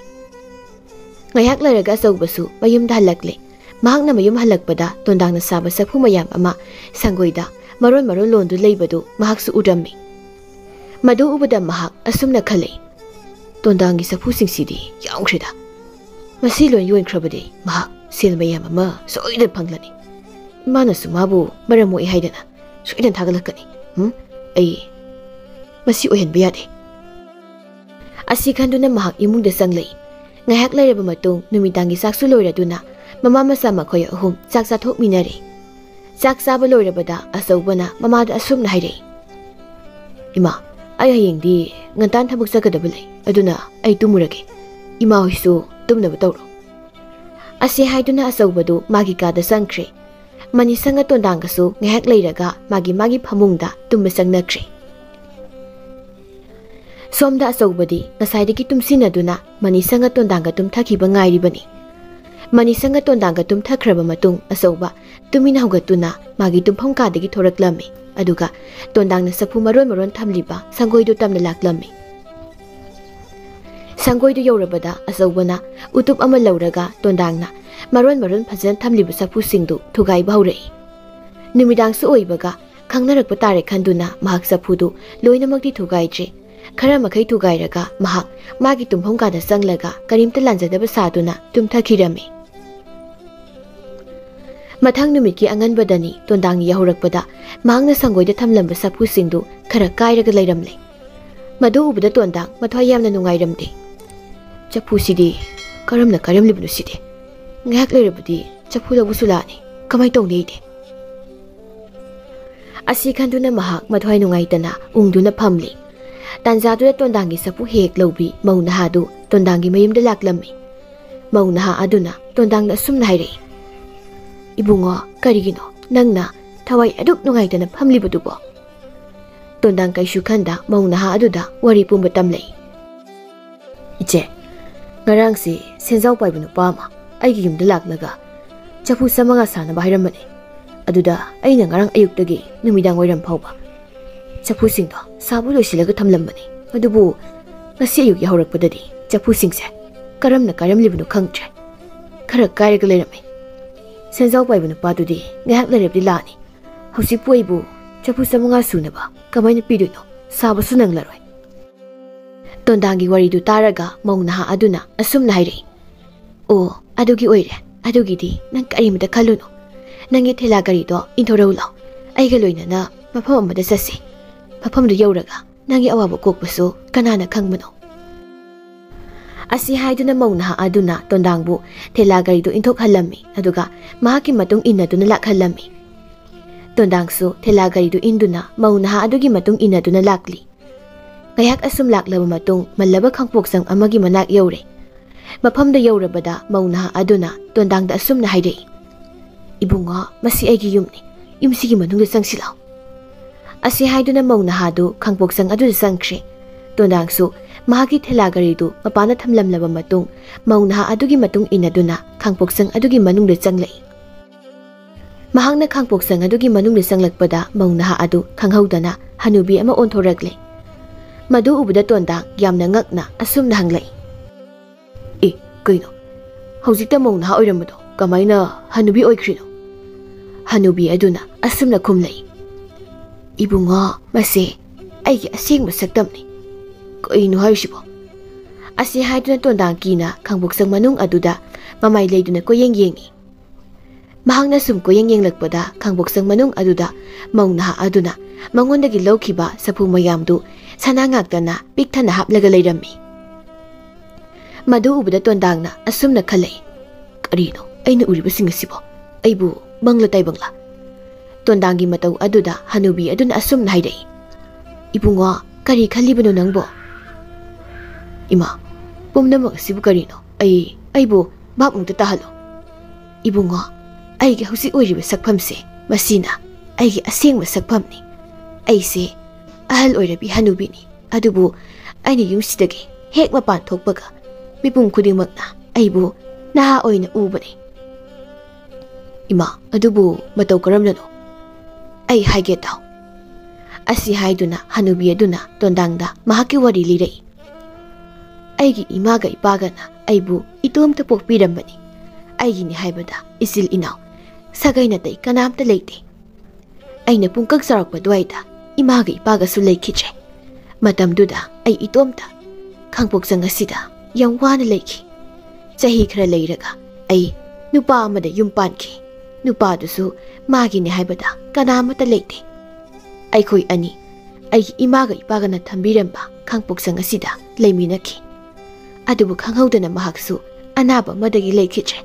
ꯉꯥꯏꯍꯥꯛ ꯂꯩꯔꯒ ꯑꯆꯧꯕꯁꯨ ꯃꯌꯨꯝꯗ ꯍꯜꯂꯛꯂꯦ꯫ ꯃꯍꯥꯛꯅ ꯃꯌꯨꯝ ꯍꯜꯂꯛꯄꯗ ꯇꯣꯟꯗꯥꯡꯅ ꯁꯥꯕ ꯆꯐꯨ ꯃꯌꯥꯝ ꯑꯃ ꯁꯪꯒꯣꯏꯗ ꯃꯔꯣꯟ ꯃꯔꯣꯟ ꯂꯣꯟꯗꯨ ꯂꯩꯕꯗꯨ ꯃꯍꯥꯛꯁꯨ ꯎꯔꯝꯃꯤ꯫ ꯃꯗꯨ ꯎꯕꯗ ꯃꯍꯥꯛ ꯑꯁꯨꯝꯅ ꯈꯜꯂꯤ, "ꯇꯣꯟꯗꯥꯡꯒꯤ ꯆꯐꯨꯁꯤꯡꯁꯤꯗꯤ ꯌꯥꯝꯈ꯭ꯔꯦꯗ꯫ ꯃꯁꯤ ꯂꯣꯏ ꯌꯣꯟꯈ꯭ꯔꯕꯗꯤ ꯃꯍꯥꯛ ꯁꯦꯜ ꯃꯌꯥꯝ ꯑꯃ ꯁꯣꯏꯗꯅ ꯐꯪꯂꯅꯤ꯫ ꯏꯃꯥꯅꯁꯨ ꯃꯥꯕꯨ ꯃꯔꯝ ꯃꯣꯛꯏ ꯍꯥꯏꯗꯅ ꯁꯣꯏꯗꯅ ꯊꯥꯒꯠꯂꯛꯀꯅꯤ꯫ ꯎꯝ, ꯑꯩ ꯃꯁꯤ ꯑꯣꯏꯍꯟꯕ ꯌꯥꯗꯦ꯫" ꯑꯁꯤ ꯈꯟꯗꯨꯅ ꯃꯍꯥꯛ ꯏꯃꯨꯡꯗ ꯆꯪꯂꯛꯏ꯫ ꯉꯥꯏꯍꯥꯛ ꯂꯩꯔꯕ ꯃꯇꯨꯡ ꯅꯨꯃꯤꯗꯥꯡꯒꯤ ꯆꯥꯛꯁꯨ ꯂꯣꯏꯔꯗꯨꯅ ꯃꯃꯥ ꯃꯆꯥ ꯃꯈꯣꯏ ꯑꯍꯨꯝ ꯆꯥꯛ ꯆꯥꯊꯣꯛꯃꯤꯟꯅꯔꯦ꯫ ꯆꯥꯛ ꯆꯥꯕ ꯂꯣꯏꯔꯕꯗ ꯑꯆꯧꯕꯅ ꯃꯃꯥꯗ ꯑꯁꯨꯝꯅ ꯍꯥꯏꯔꯛꯏ, "ꯏꯃꯥ, ꯑꯩ ꯍꯌꯦꯡꯗꯤ ꯉꯟꯇꯥꯅ ꯊꯕꯛ ꯆꯠꯀꯗꯕ ꯂꯩ, ꯑꯗꯨꯅ ꯑꯩ ꯇꯨꯝꯃꯨꯔꯒꯦ꯫ ꯏꯃꯥ ꯍꯣꯏꯁꯨ ꯇꯨꯝꯅꯕ ꯇꯧꯔꯣ꯫" ꯑꯁꯤ ꯍꯥꯏꯗꯨꯅ ꯑꯆꯧꯕꯗꯨ ꯃꯥꯒꯤ ꯀꯥꯗ ꯆꯪꯈ꯭ꯔꯦ꯫ ꯃꯅꯤꯁꯪꯒ ꯇꯣꯟꯗꯥꯡꯒꯁꯨ ꯉꯥꯏꯍꯥꯛ ꯂꯩꯔꯒ ꯃꯥꯒꯤ ꯃꯥꯒꯤ ꯐꯃꯨꯡꯗ ꯇꯨꯝꯕ ꯆꯪꯅꯈ꯭ꯔꯦ꯫ ꯁꯣꯝꯗ ꯑꯆꯧꯕꯗꯤ ꯉꯁꯥꯏꯗꯒꯤ ꯇꯨꯝꯁꯤꯟꯅꯗꯨꯅ ꯃꯅꯤꯁꯪꯒ ꯇꯣꯟꯗꯥꯡꯒ ꯇꯨꯝꯊꯈꯤꯕ ꯉꯥꯏꯔꯤꯕꯅꯤ꯫ ꯃꯅꯤꯁꯪꯒ ꯇꯣꯟꯗꯥꯡꯒ ꯇꯨꯝꯊꯈ꯭ꯔꯕ ꯃꯇꯨꯡ ꯑꯆꯧꯕ ꯇꯨꯃꯤꯟꯅ ꯍꯧꯒꯠꯇꯨꯅ ꯃꯥꯒꯤ ꯇꯨꯝꯐꯝ ꯀꯥꯗꯒꯤ ꯊꯣꯔꯛꯂꯝꯃꯤ꯫ ꯑꯗꯨꯒ ꯇꯣꯟꯗꯥꯡꯅ ꯆꯐꯨ ꯃꯔꯣꯟ ꯃꯔꯣꯟ ꯊꯝꯂꯤꯕ ꯁꯪꯒꯣꯏꯗꯨ ꯇꯝꯅ ꯂꯥꯛꯂꯝꯃꯤ꯫ ꯁꯪꯒꯣꯏꯗꯨ ꯌꯧꯔꯕꯗ ꯑꯆꯧꯕꯅ ꯎꯇꯨꯞ ꯑꯃ ꯂꯧꯔꯒ ꯇꯣꯟꯗꯥꯡꯅ ꯃꯔꯣꯟ ꯃꯔꯣꯟ ꯐꯖꯅ ꯊꯝꯂꯤꯕ ꯆꯐꯨꯁꯤꯡꯗꯨ ꯊꯨꯒꯥꯏꯕ ꯍꯧꯔꯛꯏ꯫ ꯅꯨꯃꯤꯗꯥꯡꯁꯨ ꯑꯣꯏꯕꯒ ꯈꯪꯅꯔꯛꯄ ꯇꯥꯔꯦ ꯈꯟꯗꯨꯅ ꯃꯍꯥꯛ ꯆꯐꯨꯗꯨ ꯂꯣꯏꯅꯃꯛꯇꯤ ꯊꯨꯒꯥꯏꯗ꯭ꯔꯦ꯫ ꯈꯔ ꯃꯈꯩ ꯊꯨꯒꯥꯏꯔꯒ ꯃꯍꯥꯛ ꯃꯥꯒꯤ ꯇꯨꯝꯐꯝ ꯀꯥꯗ ꯆꯪꯂꯒ ꯀꯔꯤꯝꯇ ꯂꯥꯟꯖꯗꯕ ꯁꯥꯗꯨꯅ ꯇꯨꯝꯊꯈꯤꯔꯝꯃꯤ꯫ ꯃꯊꯪ ꯅꯨꯃꯤꯠꯀꯤ ꯑꯉꯟꯕꯗꯅꯤ ꯇꯣꯟꯗꯥꯡ ꯌꯧꯍꯧꯔꯛꯄꯗ ꯃꯍꯥꯛꯅ ꯁꯪꯒꯣꯏꯗ ꯊꯝꯂꯝꯕ ꯆꯐꯨꯁꯤꯡꯗꯨ ꯈꯔ ꯀꯥꯏꯔꯒ ꯂꯩꯔꯝꯂꯦ꯫ ꯃꯗꯨ ꯎꯕꯗ ꯇꯣꯟꯗꯥꯡ ꯃꯊ꯭ꯋꯥꯏ ꯌꯥꯝꯅ ꯅꯨꯡꯉꯥꯏꯔꯝꯗꯦ꯫ "ꯆꯐꯨꯁꯤꯗꯤ ꯀꯔꯝꯅ ꯀꯥꯏꯔꯝꯂꯤꯕꯅꯣ ꯁꯤꯗꯤ? ꯉꯥꯏꯍꯥꯛ ꯂꯩꯔꯕꯗꯤ ꯆꯐꯨ ꯂꯧꯕꯁꯨ ꯂꯥꯛꯑꯅꯤ꯫ ꯀꯃꯥꯏ ꯇꯧꯅꯤ ꯑꯩꯗꯤ?" ꯑꯁꯤ ꯈꯟꯗꯨꯅ ꯃꯍꯥꯛ ꯃꯊ꯭ꯋꯥꯏ ꯅꯨꯡꯉꯥꯏꯇꯅ ꯎꯪꯗꯨꯅ ꯐꯝꯂꯤ꯫ ꯇꯥꯟꯖꯥꯗꯨꯗ ꯇꯣꯟꯗꯥꯡꯒꯤ ꯆꯐꯨ ꯍꯦꯛ ꯂꯧꯕꯤ ꯃꯧ ꯅꯍꯥꯗꯨ ꯇꯣꯟꯗꯥꯡꯒꯤ ꯃꯌꯨꯝꯗ ꯂꯥꯛꯂꯝꯃꯤ꯫ ꯃꯧ ꯅꯍꯥ ꯑꯗꯨꯅ ꯇꯣꯟꯗꯥꯡꯗ ꯑꯁꯨꯝꯅ ꯍꯥꯏꯔꯛꯏ, "ꯏꯕꯨꯡꯉꯣ, ꯀꯔꯤꯒꯤꯅꯣ ꯅꯪꯅ ꯊꯋꯥꯏ ꯑꯗꯨꯛ ꯅꯨꯡꯉꯥꯏꯇꯅ ꯐꯝꯂꯤꯕꯗꯨꯕꯣ?" ꯇꯣꯟꯗꯥꯡ ꯀꯩꯁꯨ ꯈꯟꯗ ꯃꯧ ꯅꯍꯥ ꯑꯗꯨꯗ ꯋꯥꯔꯤ ꯄꯨꯝꯕ ꯇꯝꯂꯛꯏ꯫ "ꯏꯆꯦ, ꯉꯔꯥꯡꯁꯤ ꯁꯦꯟꯖꯥꯎ ꯄꯥꯏꯕ ꯅꯨꯄꯥ ꯑꯃ ꯑꯩꯒꯤ ꯌꯨꯝꯗ ꯂꯥꯛꯂꯒ ꯆꯐꯨ ꯆꯥꯃꯉꯥ ꯁꯥꯅꯕ ꯍꯥꯏꯔꯝꯕꯅꯤ꯫ ꯑꯗꯨꯗ ꯑꯩꯅ ꯉꯔꯥꯡ ꯑꯌꯨꯛꯇꯒꯤ ꯅꯨꯃꯤꯗꯥꯡ ꯋꯥꯏꯔꯝ ꯐꯥꯎꯕ ꯆꯐꯨꯁꯤꯡꯗꯣ ꯁꯥꯕ ꯂꯣꯏꯁꯤꯜꯂꯒ ꯊꯝꯂꯝꯕꯅꯤ꯫ ꯑꯗꯨꯕꯨ ꯉꯁꯤ ꯑꯌꯨꯛ ꯌꯥꯍꯧꯔꯛꯄꯗꯗꯤ ꯆꯐꯨꯁꯤꯡꯁꯦ ꯀꯔꯝꯅ ꯀꯥꯏꯔꯝꯂꯤꯕꯅꯣ ꯈꯪꯗ꯭ꯔꯦ꯫ ꯈꯔ ꯀꯥꯏꯔꯒ ꯂꯩꯔꯝꯃꯤ꯫ ꯁꯦꯟꯖꯥꯎ ꯄꯥꯏꯕ ꯅꯨꯄꯥꯗꯨꯗꯤ ꯉꯥꯏꯍꯥꯛ ꯂꯩꯔꯕꯗꯤ ꯂꯥꯛꯑꯅꯤ꯫ ꯍꯧꯖꯤꯛꯄꯨ ꯑꯩꯕꯨ ꯆꯐꯨ ꯆꯥꯃꯉꯥ ꯁꯨꯅꯕ ꯀꯃꯥꯏꯅ ꯄꯤꯗꯣꯏꯅꯣ? ꯁꯥꯕꯁꯨ ꯅꯪꯂꯔꯣꯏ꯫" ꯇꯣꯟꯗꯥꯡꯒꯤ ꯋꯥꯔꯤꯗꯨ ꯇꯥꯔꯒ ꯃꯧ ꯅꯍꯥ ꯑꯗꯨꯅ ꯑꯁꯨꯝꯅ ꯍꯥꯏꯔꯛꯏ, "ꯑꯣ, ꯑꯗꯨꯒꯤ ꯑꯣꯏꯔꯦ꯫ ꯑꯗꯨꯒꯤꯗꯤ ꯅꯪ ꯀꯔꯤꯃꯇ ꯈꯜꯂꯨꯅꯨ꯫ ꯅꯪꯒꯤ ꯊꯦꯂꯥ ꯒꯥꯔꯤꯗꯣ ꯏꯟꯊꯣꯔꯛꯎ ꯂꯥꯎ꯫ ꯑꯩꯒ ꯂꯣꯏꯅꯅ ꯃꯐꯝ ꯑꯃꯗ ꯆꯠꯁꯤ꯫ ꯃꯐꯝꯗꯨ ꯌꯧꯔꯒ ꯅꯪꯒꯤ ꯑꯋꯥꯕ ꯀꯣꯛꯄꯁꯨ ꯀꯅꯥꯅ ꯈꯪꯕꯅꯣ?" ꯑꯁꯤ ꯍꯥꯏꯗꯨꯅ ꯃꯧ ꯅꯍꯥ ꯑꯗꯨꯅ ꯇꯣꯟꯗꯥꯡꯕꯨ ꯊꯦꯂꯥ ꯒꯥꯔꯤꯗꯨ ꯏꯟꯊꯣꯛꯍꯜꯂꯝꯃꯤ꯫ ꯑꯗꯨꯒ ꯃꯍꯥꯛꯀꯤ ꯃꯇꯨꯡ ꯏꯟꯅꯗꯨꯅ ꯂꯥꯛꯍꯜꯂꯝꯃꯤ꯫ ꯇꯣꯟꯗꯥꯡꯁꯨ ꯊꯦꯂꯥ ꯒꯥꯔꯤꯗꯨ ꯏꯟꯗꯨꯅ ꯃꯧ ꯅꯍꯥ ꯑꯗꯨꯒꯤ ꯃꯇꯨꯡ ꯏꯟꯅꯗꯨꯅ ꯂꯥꯛꯂꯤ꯫ ꯉꯥꯏꯍꯥꯛ ꯑꯁꯨꯝ ꯂꯥꯛꯂꯕ ꯃꯇꯨꯡ ꯃꯜꯂꯕ ꯈꯥꯡꯄꯣꯛꯁꯪ ꯑꯃꯒꯤ ꯃꯅꯥꯛ ꯌꯧꯔꯦ꯫ ꯃꯐꯝꯗ ꯌꯧꯔꯕꯗ ꯃꯧ ꯅꯍꯥ ꯑꯗꯨꯅ ꯇꯣꯟꯗꯥꯡꯗ ꯑꯁꯨꯝꯅ ꯍꯥꯏꯔꯛꯏ, "ꯏꯕꯨꯡꯉꯣ, ꯃꯁꯤ ꯑꯩꯒꯤ ꯌꯨꯝꯅꯤ꯫ ꯌꯨꯝꯁꯤꯒꯤ ꯃꯅꯨꯡꯗ ꯆꯪꯁꯤ ꯂꯥꯎ꯫" ꯑꯁꯤ ꯍꯥꯏꯗꯨꯅ ꯃꯧ ꯅꯍꯥꯗꯨ ꯈꯥꯡꯄꯣꯛꯁꯪ ꯑꯗꯨꯗ ꯆꯪꯈ꯭ꯔꯦ꯫ ꯇꯣꯟꯗꯥꯡꯁꯨ ꯃꯍꯥꯛꯀꯤ ꯊꯦꯂꯥ ꯒꯥꯔꯤꯗꯨ ꯃꯄꯥꯟꯗ ꯊꯝꯂꯝꯂꯕ ꯃꯇꯨꯡ ꯃꯧ ꯅꯍꯥ ꯑꯗꯨꯒꯤ ꯃꯇꯨꯡ ꯏꯟꯅꯗꯨꯅ ꯈꯥꯡꯄꯣꯛꯁꯪ ꯑꯗꯨꯒꯤ ꯃꯅꯨꯡꯗ ꯆꯪꯂꯛꯏ꯫ ꯃꯍꯥꯛꯅ ꯈꯥꯡꯄꯣꯛꯁꯪ ꯑꯗꯨꯒꯤ ꯃꯅꯨꯡꯗ ꯆꯪꯂꯛꯄꯗ ꯃꯧ ꯅꯍꯥ ꯑꯗꯨ ꯈꯪꯍꯧꯗꯅ ꯍꯅꯨꯕꯤ ꯑꯃ ꯑꯣꯟꯊꯣꯔꯛꯂꯦ꯫ ꯃꯗꯨ ꯎꯕꯗ ꯇꯣꯟꯗꯥꯡ ꯌꯥꯝꯅ ꯉꯛꯅ ꯑꯁꯨꯝꯅ ꯍꯪꯂꯛꯏ, "ꯑꯦ, ꯀꯩꯅꯣ? ꯍꯧꯖꯤꯛꯇ ꯃꯧ ꯅꯍꯥ ꯑꯣꯏꯔꯝꯕꯗꯣ ꯀꯃꯥꯏꯅ ꯍꯅꯨꯕꯤ ꯑꯣꯏꯈ꯭ꯔꯤꯅꯣ?" ꯍꯅꯨꯕꯤ ꯑꯗꯨꯅ ꯑꯁꯨꯝꯅ ꯈꯨꯝꯂꯛꯏ, "ꯏꯕꯨꯡꯉꯣ, ꯃꯁꯦ ꯑꯩꯒꯤ ꯑꯁꯦꯡꯕ ꯁꯛꯇꯝꯅꯤ꯫" "ꯀꯩꯅꯣ ꯍꯥꯏꯔꯤꯁꯤꯕꯣ?" ꯑꯁꯤ ꯍꯥꯏꯗꯨꯅ ꯇꯣꯟꯗꯥꯡ ꯀꯤꯅ ꯈꯥꯡꯄꯣꯛꯁꯪ ꯃꯅꯨꯡ ꯑꯗꯨꯗ ꯃꯃꯥꯏ ꯂꯩꯗꯨꯅ ꯀꯣꯏꯌꯦꯡ ꯌꯦꯡꯉꯤ꯫ ꯃꯍꯥꯛꯅ ꯁꯨꯝ ꯀꯣꯏꯌꯦꯡ ꯌꯦꯡꯂꯛꯄꯗ ꯈꯥꯡꯄꯣꯛꯁꯪ ꯃꯅꯨꯡ ꯑꯗꯨꯗ ꯃꯧ ꯅꯍꯥ ꯑꯗꯨꯅ ꯃꯉꯣꯟꯗꯒꯤ ꯂꯧꯈꯤꯕ ꯁꯥꯐꯨ ꯃꯌꯥꯝꯗꯨ ꯁꯅꯥ ꯉꯥꯛꯇꯅ ꯄꯤꯛ ꯊꯟꯅ ꯍꯥꯞꯂꯒ ꯂꯩꯔꯝꯃꯤ꯫ ꯃꯗꯨ ꯎꯕꯗ ꯇꯣꯟꯗꯥꯡꯅ ꯑꯁꯨꯝꯅ ꯈꯜꯂꯛꯏ, "ꯀꯔꯤꯅꯣ ꯑꯩꯅ ꯎꯔꯤꯕꯁꯤꯡ ꯑꯁꯤꯕꯣ? ꯑꯩꯕꯨ ꯃꯪꯂ ꯇꯥꯏꯕꯪꯂ?" ꯇꯣꯟꯗꯥꯡꯒꯤ ꯃꯇꯧ ꯑꯗꯨꯗ ꯍꯅꯨꯕꯤ ꯑꯗꯨꯅ ꯑꯁꯨꯝꯅ ꯍꯥꯏꯔꯛꯏ, "ꯏꯕꯨꯡꯉꯣ, ꯀꯔꯤ ꯈꯜꯂꯤꯕꯅꯣ ꯅꯪꯕꯣ?" "ꯏꯃꯥ, ꯄꯨꯝꯅꯃꯛ ꯑꯁꯤꯕꯨ ꯀꯔꯤꯅꯣ? ꯑꯩ, ꯑꯩꯕꯨ ꯚꯥꯞ ꯑꯃꯨꯛꯇ ꯇꯥꯍꯜꯂꯣ꯫ ꯏꯕꯨꯡꯉꯣ, ꯑꯩꯒꯤ ꯍꯧꯖꯤꯛ ꯑꯣꯏꯔꯤꯕ ꯁꯛꯐꯝꯁꯦ, ꯃꯁꯤꯅ ꯑꯩꯒꯤ ꯑꯁꯦꯡꯕ ꯁꯛꯐꯝꯅꯤ꯫ ꯑꯩꯁꯦ ꯑꯍꯜ ꯑꯣꯏꯔꯕꯤ ꯍꯅꯨꯕꯤꯅꯤ, ꯑꯗꯨꯕꯨ ꯑꯩꯅ ꯌꯨꯝꯁꯤꯗꯒꯤ ꯍꯦꯛ ꯃꯄꯥꯟ ꯊꯣꯛꯄꯒ ꯃꯤꯄꯨꯝ ꯈꯨꯗꯤꯡꯃꯛꯅ ꯑꯩꯕꯨ ꯅꯍꯥ ꯑꯣꯏꯅ ꯎꯕꯅꯤ꯫" "ꯏꯃꯥ, ꯑꯗꯨꯕꯨ ꯃꯇꯧ ꯀꯔꯝꯅꯅꯣ? ꯑꯩ ꯍꯥꯏꯒꯦ ꯇꯥꯎ꯫" ꯑꯁꯤ ꯍꯥꯏꯗꯨꯅ ꯍꯅꯨꯕꯤ ꯑꯗꯨꯅ ꯇꯣꯟꯗꯥꯡꯗ ꯃꯍꯥꯛꯀꯤ ꯋꯥꯔꯤ ꯂꯤꯔꯛꯏ꯫ "ꯑꯩꯒꯤ ꯏꯃꯥꯒ ꯏꯄꯥꯒꯅ ꯑꯩꯕꯨ ꯏꯇꯣꯝꯇ ꯄꯣꯛꯄꯤꯔꯝꯕꯅꯤ꯫ ꯑꯩꯒꯤꯅꯤ ꯍꯥꯏꯕꯗ ꯏꯆꯤꯜ ꯏꯅꯥꯎ, ꯁꯥꯒꯩ ꯅꯥꯇꯩ ꯀꯅꯥꯝꯇ ꯂꯩꯇꯦ꯫ ꯑꯩꯅ ꯄꯨꯡꯀꯛ ꯆꯥꯎꯔꯛꯄ ꯑꯗꯨꯋꯥꯏꯗ ꯏꯃꯥꯒ ꯏꯄꯥꯒꯁꯨ ꯂꯩꯈꯤꯗ꯭ꯔꯦ꯫ ꯃꯇꯝꯗꯨꯗ ꯑꯩ ꯏꯇꯣꯝꯇ ꯈꯥꯡꯄꯣꯛꯆꯪ ꯑꯁꯤꯗ ꯌꯥꯝ ꯋꯥꯅ ꯂꯩꯈꯤ꯫ ꯆꯍꯤ ꯈꯔ ꯂꯩꯔꯒ ꯑꯩ ꯅꯨꯄꯥ ꯑꯃꯗ ꯌꯨꯝ ꯄꯥꯟꯈꯤ꯫ ꯅꯨꯄꯥꯗꯨꯁꯨ ꯃꯥꯒꯤꯅꯤ ꯍꯥꯏꯕꯗ ꯀꯅꯥ ꯑꯃꯠꯇ ꯂꯩꯇꯦ꯫ ꯑꯩꯈꯣꯏ ꯑꯅꯤ ꯑꯩꯒꯤ ꯏꯃꯥꯒ ꯏꯄꯥꯒꯅ ꯊꯝꯕꯤꯔꯝꯕ ꯈꯥꯡꯄꯣꯛꯆꯪ ꯑꯁꯤꯗ ꯂꯩꯃꯤꯟꯅꯈꯤ꯫ ꯑꯗꯨꯕꯨ ꯈꯪꯍꯧꯗꯅ ꯃꯍꯥꯛꯁꯨ ꯑꯅꯥꯕ ꯑꯃꯗꯒꯤ ꯂꯩꯈꯤꯗ꯭ꯔꯦ꯫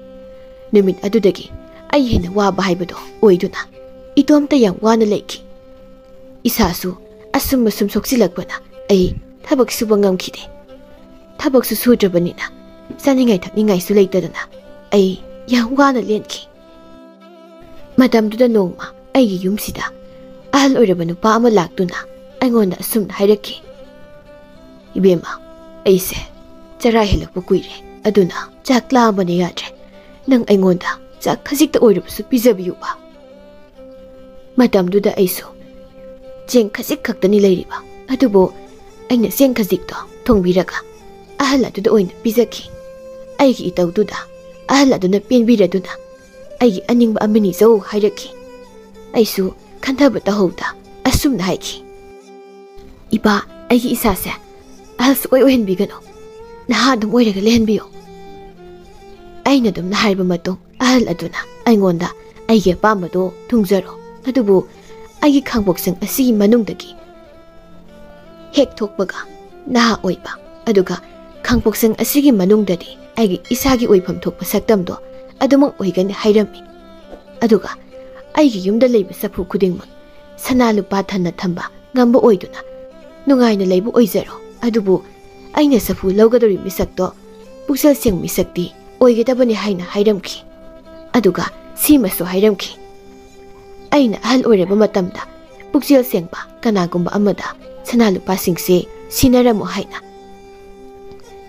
ꯅꯨꯃꯤꯠ ꯑꯗꯨꯗꯒꯤ ꯑꯩ ꯍꯦꯟꯅ ꯋꯥꯕ ꯍꯥꯏꯕꯗꯣ ꯑꯣꯏꯗꯨꯅ ꯏꯇꯣꯝꯇ ꯌꯥꯝ ꯋꯥꯅ ꯂꯩꯈꯤ꯫ ꯏꯁꯥꯁꯨ ꯑꯁꯨꯝ ꯑꯁꯨꯝ ꯁꯣꯛꯆꯤꯜꯂꯛꯄꯅ ꯑꯩ ꯊꯕꯛ ꯁꯨꯕ ꯉꯝꯈꯤꯗꯦ꯫ ꯊꯕꯛꯁꯨ ꯁꯨꯗ꯭ꯔꯕꯅꯤꯅ ꯆꯥꯅꯤꯡꯉꯥꯏ ꯊꯛꯅꯤꯡꯉꯥꯏꯁꯨ ꯂꯩꯇꯗꯅ ꯑꯩ ꯌꯥꯝ ꯋꯥꯅ ꯂꯦꯟꯈꯤ꯫ ꯃꯇꯝꯗꯨꯗ ꯅꯣꯡꯃ ꯑꯩꯒꯤ ꯌꯨꯝꯁꯤꯗ ꯑꯍꯜ ꯑꯣꯏꯔꯕ ꯅꯨꯄꯥ ꯑꯃ ꯂꯥꯛꯇꯨꯅ ꯑꯩꯉꯣꯟꯗ ꯑꯁꯨꯝꯅ ꯍꯥꯏꯔꯛꯈꯤ, "ꯏꯕꯦꯝꯃ, ꯑꯩꯁꯦ ꯆꯔꯥ ꯍꯦꯜꯂꯛꯄ ꯀꯨꯏꯔꯦ, ꯑꯗꯨꯅ ꯆꯥꯛ ꯂꯥꯝꯕꯅ ꯌꯥꯗ꯭ꯔꯦ꯫ ꯅꯪ ꯑꯩꯉꯣꯟꯗ ꯆꯥꯛ ꯈꯖꯤꯛꯇ ꯑꯣꯏꯔꯕꯁꯨ ꯄꯤꯖꯕꯤꯌꯨꯕ꯫" ꯃꯇꯝꯗꯨꯗ ꯑꯩꯁꯨ ꯆꯦꯡ ꯈꯖꯤꯛ ꯈꯛꯇꯅꯤ ꯂꯩꯔꯤꯕ, ꯑꯗꯨꯕꯨ ꯑꯩꯅ ꯆꯦꯡ ꯈꯖꯤꯛꯇꯣ ꯊꯣꯡꯕꯤꯔꯒ ꯑꯍꯜ ꯑꯗꯨꯗ ꯑꯣꯏꯅ ꯄꯤꯖꯈꯤ꯫ ꯑꯩꯒꯤ ꯏꯇꯧꯗꯨꯗ ꯑꯍꯜ ꯑꯗꯨꯅ ꯄꯦꯟꯕꯤꯔꯗꯨꯅ ꯑꯩꯒꯤ ꯑꯅꯤꯡꯕ ꯑꯃ ꯅꯤꯖꯧ ꯍꯥꯏꯔꯛꯈꯤ꯫ ꯑꯩꯁꯨ ꯈꯟꯊꯕ ꯇꯧꯍꯧꯗ ꯑꯁꯨꯝꯅ ꯍꯥꯏꯈꯤ, "ꯏꯄꯥ, ꯑꯩꯒꯤ ꯏꯁꯥꯁꯦ ꯑꯍꯜ ꯁꯨꯛꯑꯣꯏ ꯑꯣꯏꯍꯟꯕꯤꯒꯅꯨ, ꯅꯍꯥ ꯑꯗꯨꯝ ꯑꯣꯏꯔꯒ ꯂꯩꯍꯟꯕꯤꯌꯨ꯫" ꯑꯩꯅ ꯑꯗꯨꯝꯅ ꯍꯥꯏꯔꯕ ꯃꯇꯨꯡ ꯑꯍꯜ ꯑꯗꯨꯅ ꯑꯩꯉꯣꯟꯗ ꯑꯩꯒꯤ ꯑꯄꯥꯝꯕꯗꯣ ꯊꯨꯡꯖꯔꯣ, ꯑꯗꯨꯕꯨ ꯑꯩꯒꯤ ꯈꯥꯡꯄꯣꯛꯁꯪ ꯑꯁꯤꯒꯤ ꯃꯅꯨꯡꯗꯒꯤ ꯍꯦꯛ ꯊꯣꯛꯄꯒ ꯅꯍꯥ ꯑꯣꯏꯕ, ꯑꯗꯨꯒ ꯈꯥꯡꯄꯣꯛꯁꯪ ꯑꯁꯤꯒꯤ ꯃꯅꯨꯡꯗꯗꯤ ꯑꯩꯒꯤ ꯏꯁꯥꯒꯤ ꯑꯣꯏꯐꯝ ꯊꯣꯛꯄ ꯁꯛꯇꯝꯗꯣ ꯑꯗꯨꯃꯛ ꯑꯣꯏꯒꯅꯤ ꯍꯥꯏꯔꯝꯃꯤ꯫ ꯑꯗꯨꯒ ꯑꯩꯒꯤ ꯌꯨꯝꯗ ꯂꯩꯕ ꯆꯐꯨ ꯈꯨꯗꯤꯡꯃꯛ ꯁꯅꯥ ꯂꯨꯄꯥ ꯊꯟꯅ ꯊꯝꯕ ꯉꯝꯕ ꯑꯣꯏꯗꯨꯅ ꯅꯨꯡꯉꯥꯏꯅ ꯂꯩꯕ ꯑꯣꯏꯖꯔꯣ, ꯑꯗꯨꯕꯨ ꯑꯩꯅ ꯆꯐꯨ ꯂꯧꯒꯗꯧꯔꯤ ꯃꯤꯁꯛꯇꯣ ꯄꯨꯛꯆꯦꯜ ꯁꯦꯡꯕ ꯃꯤꯁꯛꯇꯤ ꯑꯣꯏꯒꯗꯕꯅꯤ ꯍꯥꯏꯅ ꯍꯥꯏꯔꯝꯈꯤ꯫ ꯑꯗꯨꯒ ꯁꯤꯃꯁꯨ ꯍꯥꯏꯔꯝꯈꯤ, ꯑꯩꯅ ꯑꯍꯜ ꯑꯣꯏꯔꯕ ꯃꯇꯝꯗ ꯄꯨꯛꯆꯦꯜ ꯁꯦꯡꯕ ꯀꯅꯥꯒꯨꯝꯕ ꯑꯃꯗ ꯁꯅꯥ ꯂꯨꯄꯥꯁꯤꯡꯁꯦ ꯁꯤꯟꯅꯔꯝꯃꯨ ꯍꯥꯏꯅ꯫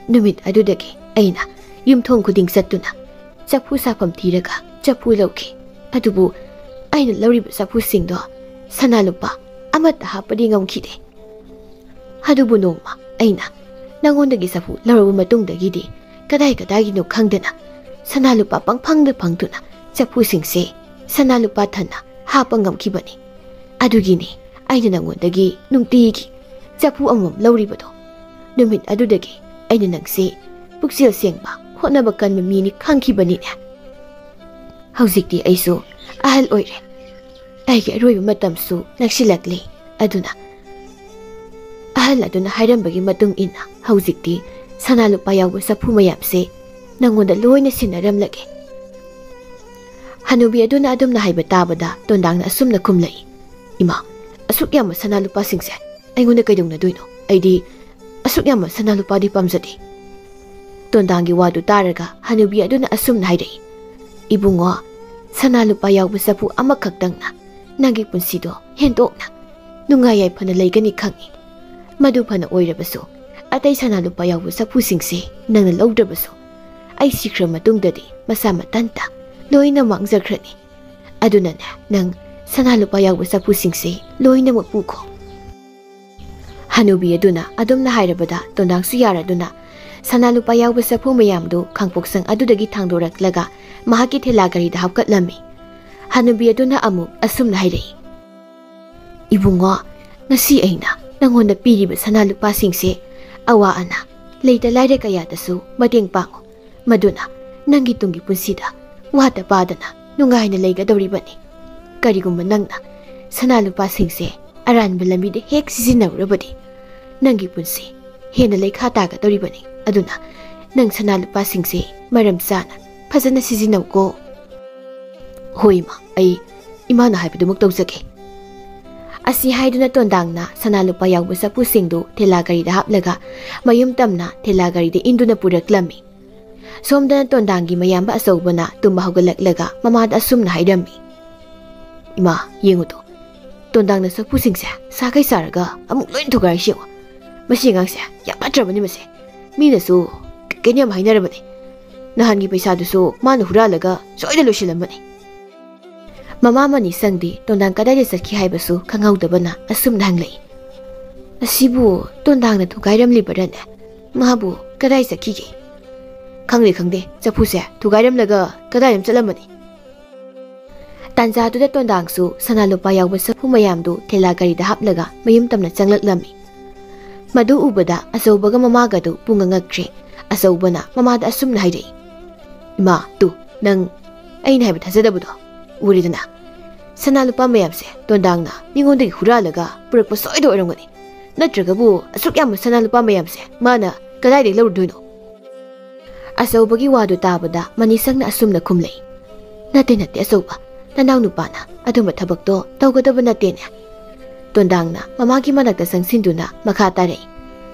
ꯅꯨꯃꯤꯠ ꯑꯗꯨꯗꯒꯤ ꯑꯩꯅ ꯌꯨꯝꯊꯣꯡ ꯈꯨꯗꯤꯡ ꯆꯠꯇꯨꯅ ꯆꯐꯨ ꯁꯥꯐꯝ ꯊꯤꯔꯒ ꯆꯐꯨ ꯂꯧꯈꯤ꯫ ꯑꯗꯨꯕꯨ ꯑꯩꯅ ꯂꯧꯔꯤꯕ ꯆꯐꯨꯁꯤꯡꯗꯣ ꯁꯅꯥ ꯂꯨꯄꯥ ꯑꯃꯠꯇ ꯍꯥꯞꯄꯗꯤ ꯉꯝꯈꯤꯗꯦ꯫ ꯑꯗꯨꯕꯨ ꯅꯣꯡꯃ ꯑꯩꯅ ꯅꯉꯣꯟꯗꯒꯤ ꯆꯐꯨ ꯂꯧꯔꯕ ꯃꯇꯨꯡꯗꯒꯤꯗꯤ ꯀꯗꯥꯏ ꯀꯗꯥꯏꯒꯤꯅꯣ ꯈꯪꯗꯅ ꯁꯅꯥ ꯂꯨꯄꯥ ꯄꯪꯐꯪꯗ ꯐꯪꯗꯨꯅ ꯆꯐꯨꯁꯤꯡꯁꯦ ꯁꯅꯥ ꯂꯨꯄꯥ ꯊꯟꯅ ꯍꯥꯞꯄ ꯉꯝꯈꯤꯕꯅꯤ꯫ ꯑꯗꯨꯒꯤꯅꯤ ꯑꯩꯅ ꯅꯉꯣꯟꯗꯒꯤ ꯅꯨꯡꯇꯤꯒꯤ ꯆꯐꯨ ꯑꯃꯃꯝ ꯂꯧꯔꯤꯕꯗꯣ꯫ ꯅꯨꯃꯤꯠ ꯑꯗꯨꯗꯒꯤ ꯑꯩꯅ ꯅꯪꯁꯦ ꯄꯨꯛꯆꯦꯜ ꯁꯦꯡꯕ, ꯍꯣꯠꯅꯕ ꯀꯟꯕ ꯃꯤꯅꯤ ꯈꯪꯈꯤꯕꯅꯤꯅꯦ꯫ ꯍꯧꯖꯤꯛꯇꯤ ꯑꯩꯁꯨ ꯑꯍꯜ ꯑꯣꯏꯔꯦ꯫ ꯑꯩꯒꯤ ꯑꯔꯣꯏꯕ ꯃꯇꯝꯁꯨ ꯅꯛꯁꯤꯜꯂꯛꯂꯦ꯫ ꯑꯗꯨꯅ ꯑꯍꯜ ꯑꯗꯨꯅ ꯍꯥꯏꯔꯝꯕꯒꯤ ꯃꯇꯨꯡ ꯏꯟꯅ ꯍꯧꯖꯤꯛꯇꯤ ꯁꯅꯥ ꯂꯨꯄꯥ ꯌꯥꯎꯕ ꯆꯐꯨ ꯃꯌꯥꯝꯁꯦ ꯅꯪꯉꯣꯟꯗ ꯂꯣꯏꯅ ꯁꯤꯟꯅꯔꯝꯂꯒꯦ꯫ ꯍꯅꯨꯕꯤ ꯑꯗꯨꯅ ꯑꯗꯨꯝꯅ ꯍꯥꯏꯕ ꯇꯥꯕꯗ ꯇꯣꯟꯗꯥꯡꯅ ꯑꯁꯨꯝꯅ ꯈꯨꯝꯂꯛꯏ, "ꯏꯃꯥ, ꯑꯁꯨꯛ ꯌꯥꯝꯕ ꯁꯅꯥ ꯂꯨꯄꯥꯁꯤꯡꯁꯦ ꯑꯩꯉꯣꯟꯗ ꯀꯩꯗꯧꯅꯗꯣꯏꯅꯣ? ꯑꯩꯗꯤ ꯑꯁꯨꯛ ꯌꯥꯝꯕ ꯁꯅꯥ ꯂꯨꯄꯥꯗꯤ ꯄꯥꯝꯖꯗꯦ꯫" ꯇꯣꯟꯗꯥꯡꯒꯤ ꯋꯥꯗꯨ ꯇꯥꯔꯒ ꯍꯅꯨꯕꯤ ꯑꯗꯨꯅ ꯑꯁꯨꯝꯅ ꯍꯥꯏꯔꯛꯏ, "ꯏꯕꯨꯡꯉꯣ, ꯁꯅꯥ ꯂꯨꯄꯥ ꯌꯥꯎꯕ ꯆꯐꯨ ꯑꯃꯈꯛꯇꯪꯅ ꯅꯪꯒꯤ ꯄꯨꯟꯁꯤꯗꯣ ꯍꯦꯟꯗꯣꯛꯅ ꯅꯨꯡꯉꯥꯏ ꯌꯥꯏꯐꯅ ꯂꯩꯒꯅꯤ ꯈꯪꯏ꯫ ꯃꯗꯨ ꯐꯅ ꯑꯣꯏꯔꯕꯁꯨ, ꯑꯇꯩ ꯁꯅꯥ ꯂꯨꯄꯥ ꯌꯥꯎꯕ ꯆꯐꯨꯁꯤꯡꯁꯦ ꯅꯪꯅ ꯂꯧꯗ꯭ꯔꯕꯁꯨ, ꯑꯩ ꯁꯤꯈ꯭ꯔ ꯃꯇꯨꯡꯗꯗꯤ ꯃꯁꯥ ꯃꯊꯟꯇ ꯂꯣꯏꯅ ꯃꯥꯡꯖꯈ꯭ꯔꯅꯤ꯫ ꯑꯗꯨꯅꯅꯦ, ꯅꯪ ꯁꯅꯥ ꯂꯨꯄꯥ ꯌꯥꯎꯕ ꯆꯐꯨꯁꯤꯡꯁꯦ ꯂꯣꯏꯅꯃꯛ ꯄꯨꯈꯣ꯫" ꯍꯅꯨꯕꯤ ꯑꯗꯨꯅ ꯑꯗꯨꯝꯅ ꯍꯥꯏꯔꯕꯗ ꯇꯣꯟꯗꯥꯡꯁꯨ ꯌꯥꯔꯗꯨꯅ ꯁꯅꯥ ꯂꯨꯄꯥ ꯌꯥꯎꯕ ꯆꯐꯨ ꯃꯌꯥꯝꯗꯨ ꯈꯥꯡꯄꯣꯛꯁꯪ ꯑꯗꯨꯗꯒꯤ ꯊꯥꯡꯗꯣꯔꯛꯂꯒ ꯃꯍꯥꯛꯀꯤ ꯊꯦꯂꯥ ꯒꯥꯔꯤꯗ ꯍꯥꯞꯀꯠꯂꯝꯃꯤ꯫ ꯍꯅꯨꯕꯤ ꯑꯗꯨꯅ ꯑꯃꯨꯛ ꯑꯁꯨꯝꯅ ꯍꯥꯏꯔꯛꯏ, "ꯏꯕꯨꯡꯉꯣ, ꯉꯁꯤ ꯑꯩꯅ ꯅꯪꯉꯣꯟꯗ ꯄꯤꯔꯤꯕ ꯁꯅꯥ ꯂꯨꯄꯥꯁꯤꯡꯁꯦ ꯑꯋꯥ ꯑꯅꯥ, ꯂꯩꯇ ꯂꯥꯏꯔ ꯀꯌꯥꯗꯁꯨ ꯃꯇꯦꯡ ꯄꯥꯡꯉꯨ꯫ ꯃꯗꯨꯅ ꯅꯪꯒꯤ ꯇꯨꯡꯒꯤ ꯄꯨꯟꯁꯤꯗ ꯋꯥꯠꯇ ꯄꯥꯗꯅ ꯅꯨꯡꯉꯥꯏꯅ ꯂꯩꯒꯗꯧꯔꯤꯕꯅꯤ꯫ ꯀꯔꯤꯒꯨꯝꯕ ꯅꯪꯅ ꯁꯅꯥ ꯂꯨꯄꯥꯁꯤꯡꯁꯦ ꯑꯔꯥꯟꯕ ꯂꯝꯕꯤꯗ ꯍꯦꯛ ꯁꯤꯖꯤꯟꯅꯔꯨꯔꯕꯗꯤ, ꯅꯪꯒꯤ ꯄꯨꯟꯁꯤ ꯍꯦꯟꯅ ꯂꯩꯈꯥ ꯇꯥꯒꯗꯧꯔꯤꯕꯅꯤ꯫ ꯑꯗꯨꯅ ꯅꯪ ꯁꯅꯥ ꯂꯨꯄꯥꯁꯤꯡꯁꯦ ꯃꯔꯝ ꯆꯥꯅ ꯐꯖꯅ ꯁꯤꯖꯤꯟꯅꯧꯀꯣ꯫ "ꯍꯣꯏ ꯏꯃꯥ, ꯑꯩ ꯏꯃꯥꯅ ꯍꯥꯏꯕꯗꯨꯃꯛ ꯇꯧꯖꯒꯦ"꯫ ꯑꯁꯤ ꯍꯥꯏꯗꯨꯅ ꯇꯣꯟꯗꯥꯡꯅ ꯁꯅꯥ ꯂꯨꯄꯥ ꯌꯥꯎꯕ ꯆꯐꯨꯁꯤꯡꯗꯨ ꯊꯦꯂꯥ ꯒꯥꯔꯤꯗ ꯍꯥꯞꯂꯒ ꯃꯌꯨꯝ ꯇꯝꯅ ꯊꯦꯂꯥ ꯒꯥꯔꯤꯗ ꯏꯟꯗꯨꯅ ꯄꯨꯔꯛꯂꯝꯃꯤ꯫ ꯁꯣꯝꯗꯅ ꯇꯣꯟꯗꯥꯡꯒꯤ ꯃꯌꯥꯝꯕ ꯑꯆꯧꯕꯅ ꯇꯨꯝꯕ ꯍꯧꯒꯠꯂꯛꯂꯒ ꯃꯃꯥꯗ ꯑꯁꯨꯝꯅ ꯍꯥꯏꯔꯝꯃꯤ, "ꯏꯃꯥ, ꯌꯦꯡꯉꯨꯗꯣ, ꯇꯣꯟꯗꯥꯡꯅ ꯆꯐꯨꯁꯤꯡꯁꯦ ꯁꯥꯈꯩ ꯁꯥꯔꯒ ꯑꯃꯨꯛ ꯂꯣꯏ ꯊꯨꯒꯥꯏꯔꯤꯁꯤ ꯌꯦꯡꯉꯨ꯫ ꯃꯁꯤ ꯑꯉꯥꯡꯁꯦ ꯌꯥꯝ ꯐꯠꯇ꯭ꯔꯕꯅꯤ ꯃꯁꯦ꯫ ꯃꯤꯅꯁꯨ ꯀꯩꯅꯣ ꯌꯥꯝ ꯍꯥꯏꯅꯔꯕꯅꯤ꯫ ꯅꯍꯥꯟꯒꯤ ꯄꯩꯁꯥꯗꯨꯁꯨ ꯃꯥꯅ ꯍꯨꯔꯥꯜꯂꯒ ꯁꯣꯏꯗ ꯂꯣꯏꯁꯤꯜꯂꯝꯕꯅꯤ"꯫ ꯃꯃꯥ ꯃꯅꯤꯁꯪꯗꯤ ꯇꯣꯟꯗꯥꯡ ꯀꯗꯥꯏꯗ ꯆꯠꯈꯤ ꯍꯥꯏꯕꯁꯨ ꯈꯪꯍꯧꯗꯕꯅ ꯑꯁꯨꯝꯅ ꯍꯪꯂꯛꯏ, "ꯑꯁꯤꯕꯨ ꯇꯣꯟꯗꯥꯡꯅ ꯊꯨꯒꯥꯏꯔꯝꯂꯤꯕꯔꯅꯦ? ꯃꯥꯕꯨ ꯀꯗꯥꯏ ꯆꯠꯈꯤꯒꯦ?" "ꯈꯪꯗꯦ, ꯈꯪꯗꯦ, ꯆꯐꯨꯁꯦ ꯊꯨꯒꯥꯏꯔꯝꯂꯒ ꯀꯗꯥꯏꯗ ꯆꯠꯂꯝꯃꯅꯤ?" ꯇꯥꯟꯖꯥꯗꯨꯗ ꯇꯣꯟꯗꯥꯡꯁꯨ ꯁꯅꯥ ꯂꯨꯄꯥ ꯌꯥꯎꯕ ꯆꯐꯨ ꯃꯌꯥꯝꯗꯨ ꯊꯦꯂꯥ ꯒꯥꯔꯤꯗ ꯍꯥꯞꯂꯒ ꯃꯌꯨꯝ ꯇꯝꯅ ꯆꯪꯂꯛꯂꯝꯃꯤ꯫ ꯃꯗꯨ ꯎꯕꯗ ꯑꯆꯧꯕꯒ ꯃꯃꯥꯒꯗꯨ ꯄꯨꯡꯉ ꯉꯛꯈ꯭ꯔꯦ꯫ ꯑꯆꯧꯕꯅ ꯃꯃꯥꯗ ꯑꯁꯨꯝꯅ ꯍꯥꯏꯔꯛꯏ, "ꯏꯃꯥ, ꯇꯨ, ꯅꯪ ꯑꯩꯅ ꯍꯥꯏꯕ ꯊꯥꯖꯗꯕꯗꯣ ꯎꯔꯦꯗꯅ? ꯁꯅꯥ ꯂꯨꯄꯥ ꯃꯌꯥꯝꯁꯦ ꯇꯣꯟꯗꯥꯡꯅ ꯃꯤꯉꯣꯟꯗꯒꯤ ꯍꯨꯔꯥꯜꯂꯒ ꯄꯨꯔꯛꯄ ꯁꯣꯏꯗ ꯑꯣꯏꯔꯝꯒꯅꯤ꯫ ꯅꯠꯇ꯭ꯔꯒꯕꯨ ꯑꯁꯨꯛ ꯌꯥꯝꯕ ꯁꯅꯥ ꯂꯨꯄꯥ ꯃꯌꯥꯝꯁꯦ ꯃꯥꯅ ꯀꯗꯥꯏꯗꯒꯤ ꯂꯧꯔꯨꯗꯣꯏꯅꯣ?" ꯑꯆꯧꯕꯒꯤ ꯋꯥꯗꯨ ꯇꯥꯕꯗ ꯃꯅꯤꯁꯪꯅ ꯑꯁꯨꯝꯅ ꯈꯨꯝꯂꯛꯏ, "ꯅꯠꯇꯦ, ꯅꯠꯇꯦ ꯑꯆꯧꯕ, ꯅꯅꯥꯎ ꯅꯨꯄꯥꯅ ꯑꯗꯨꯝꯕ ꯊꯕꯛꯇꯣ ꯇꯧꯒꯗꯕ ꯅꯠꯇꯦꯅꯦ"꯫ ꯇꯣꯟꯗꯥꯡꯅ ꯃꯃꯥꯒꯤ ꯃꯅꯥꯛꯇ ꯆꯪꯁꯤꯟꯗꯨꯅ ꯃꯈꯥ ꯇꯥꯔꯛꯏ,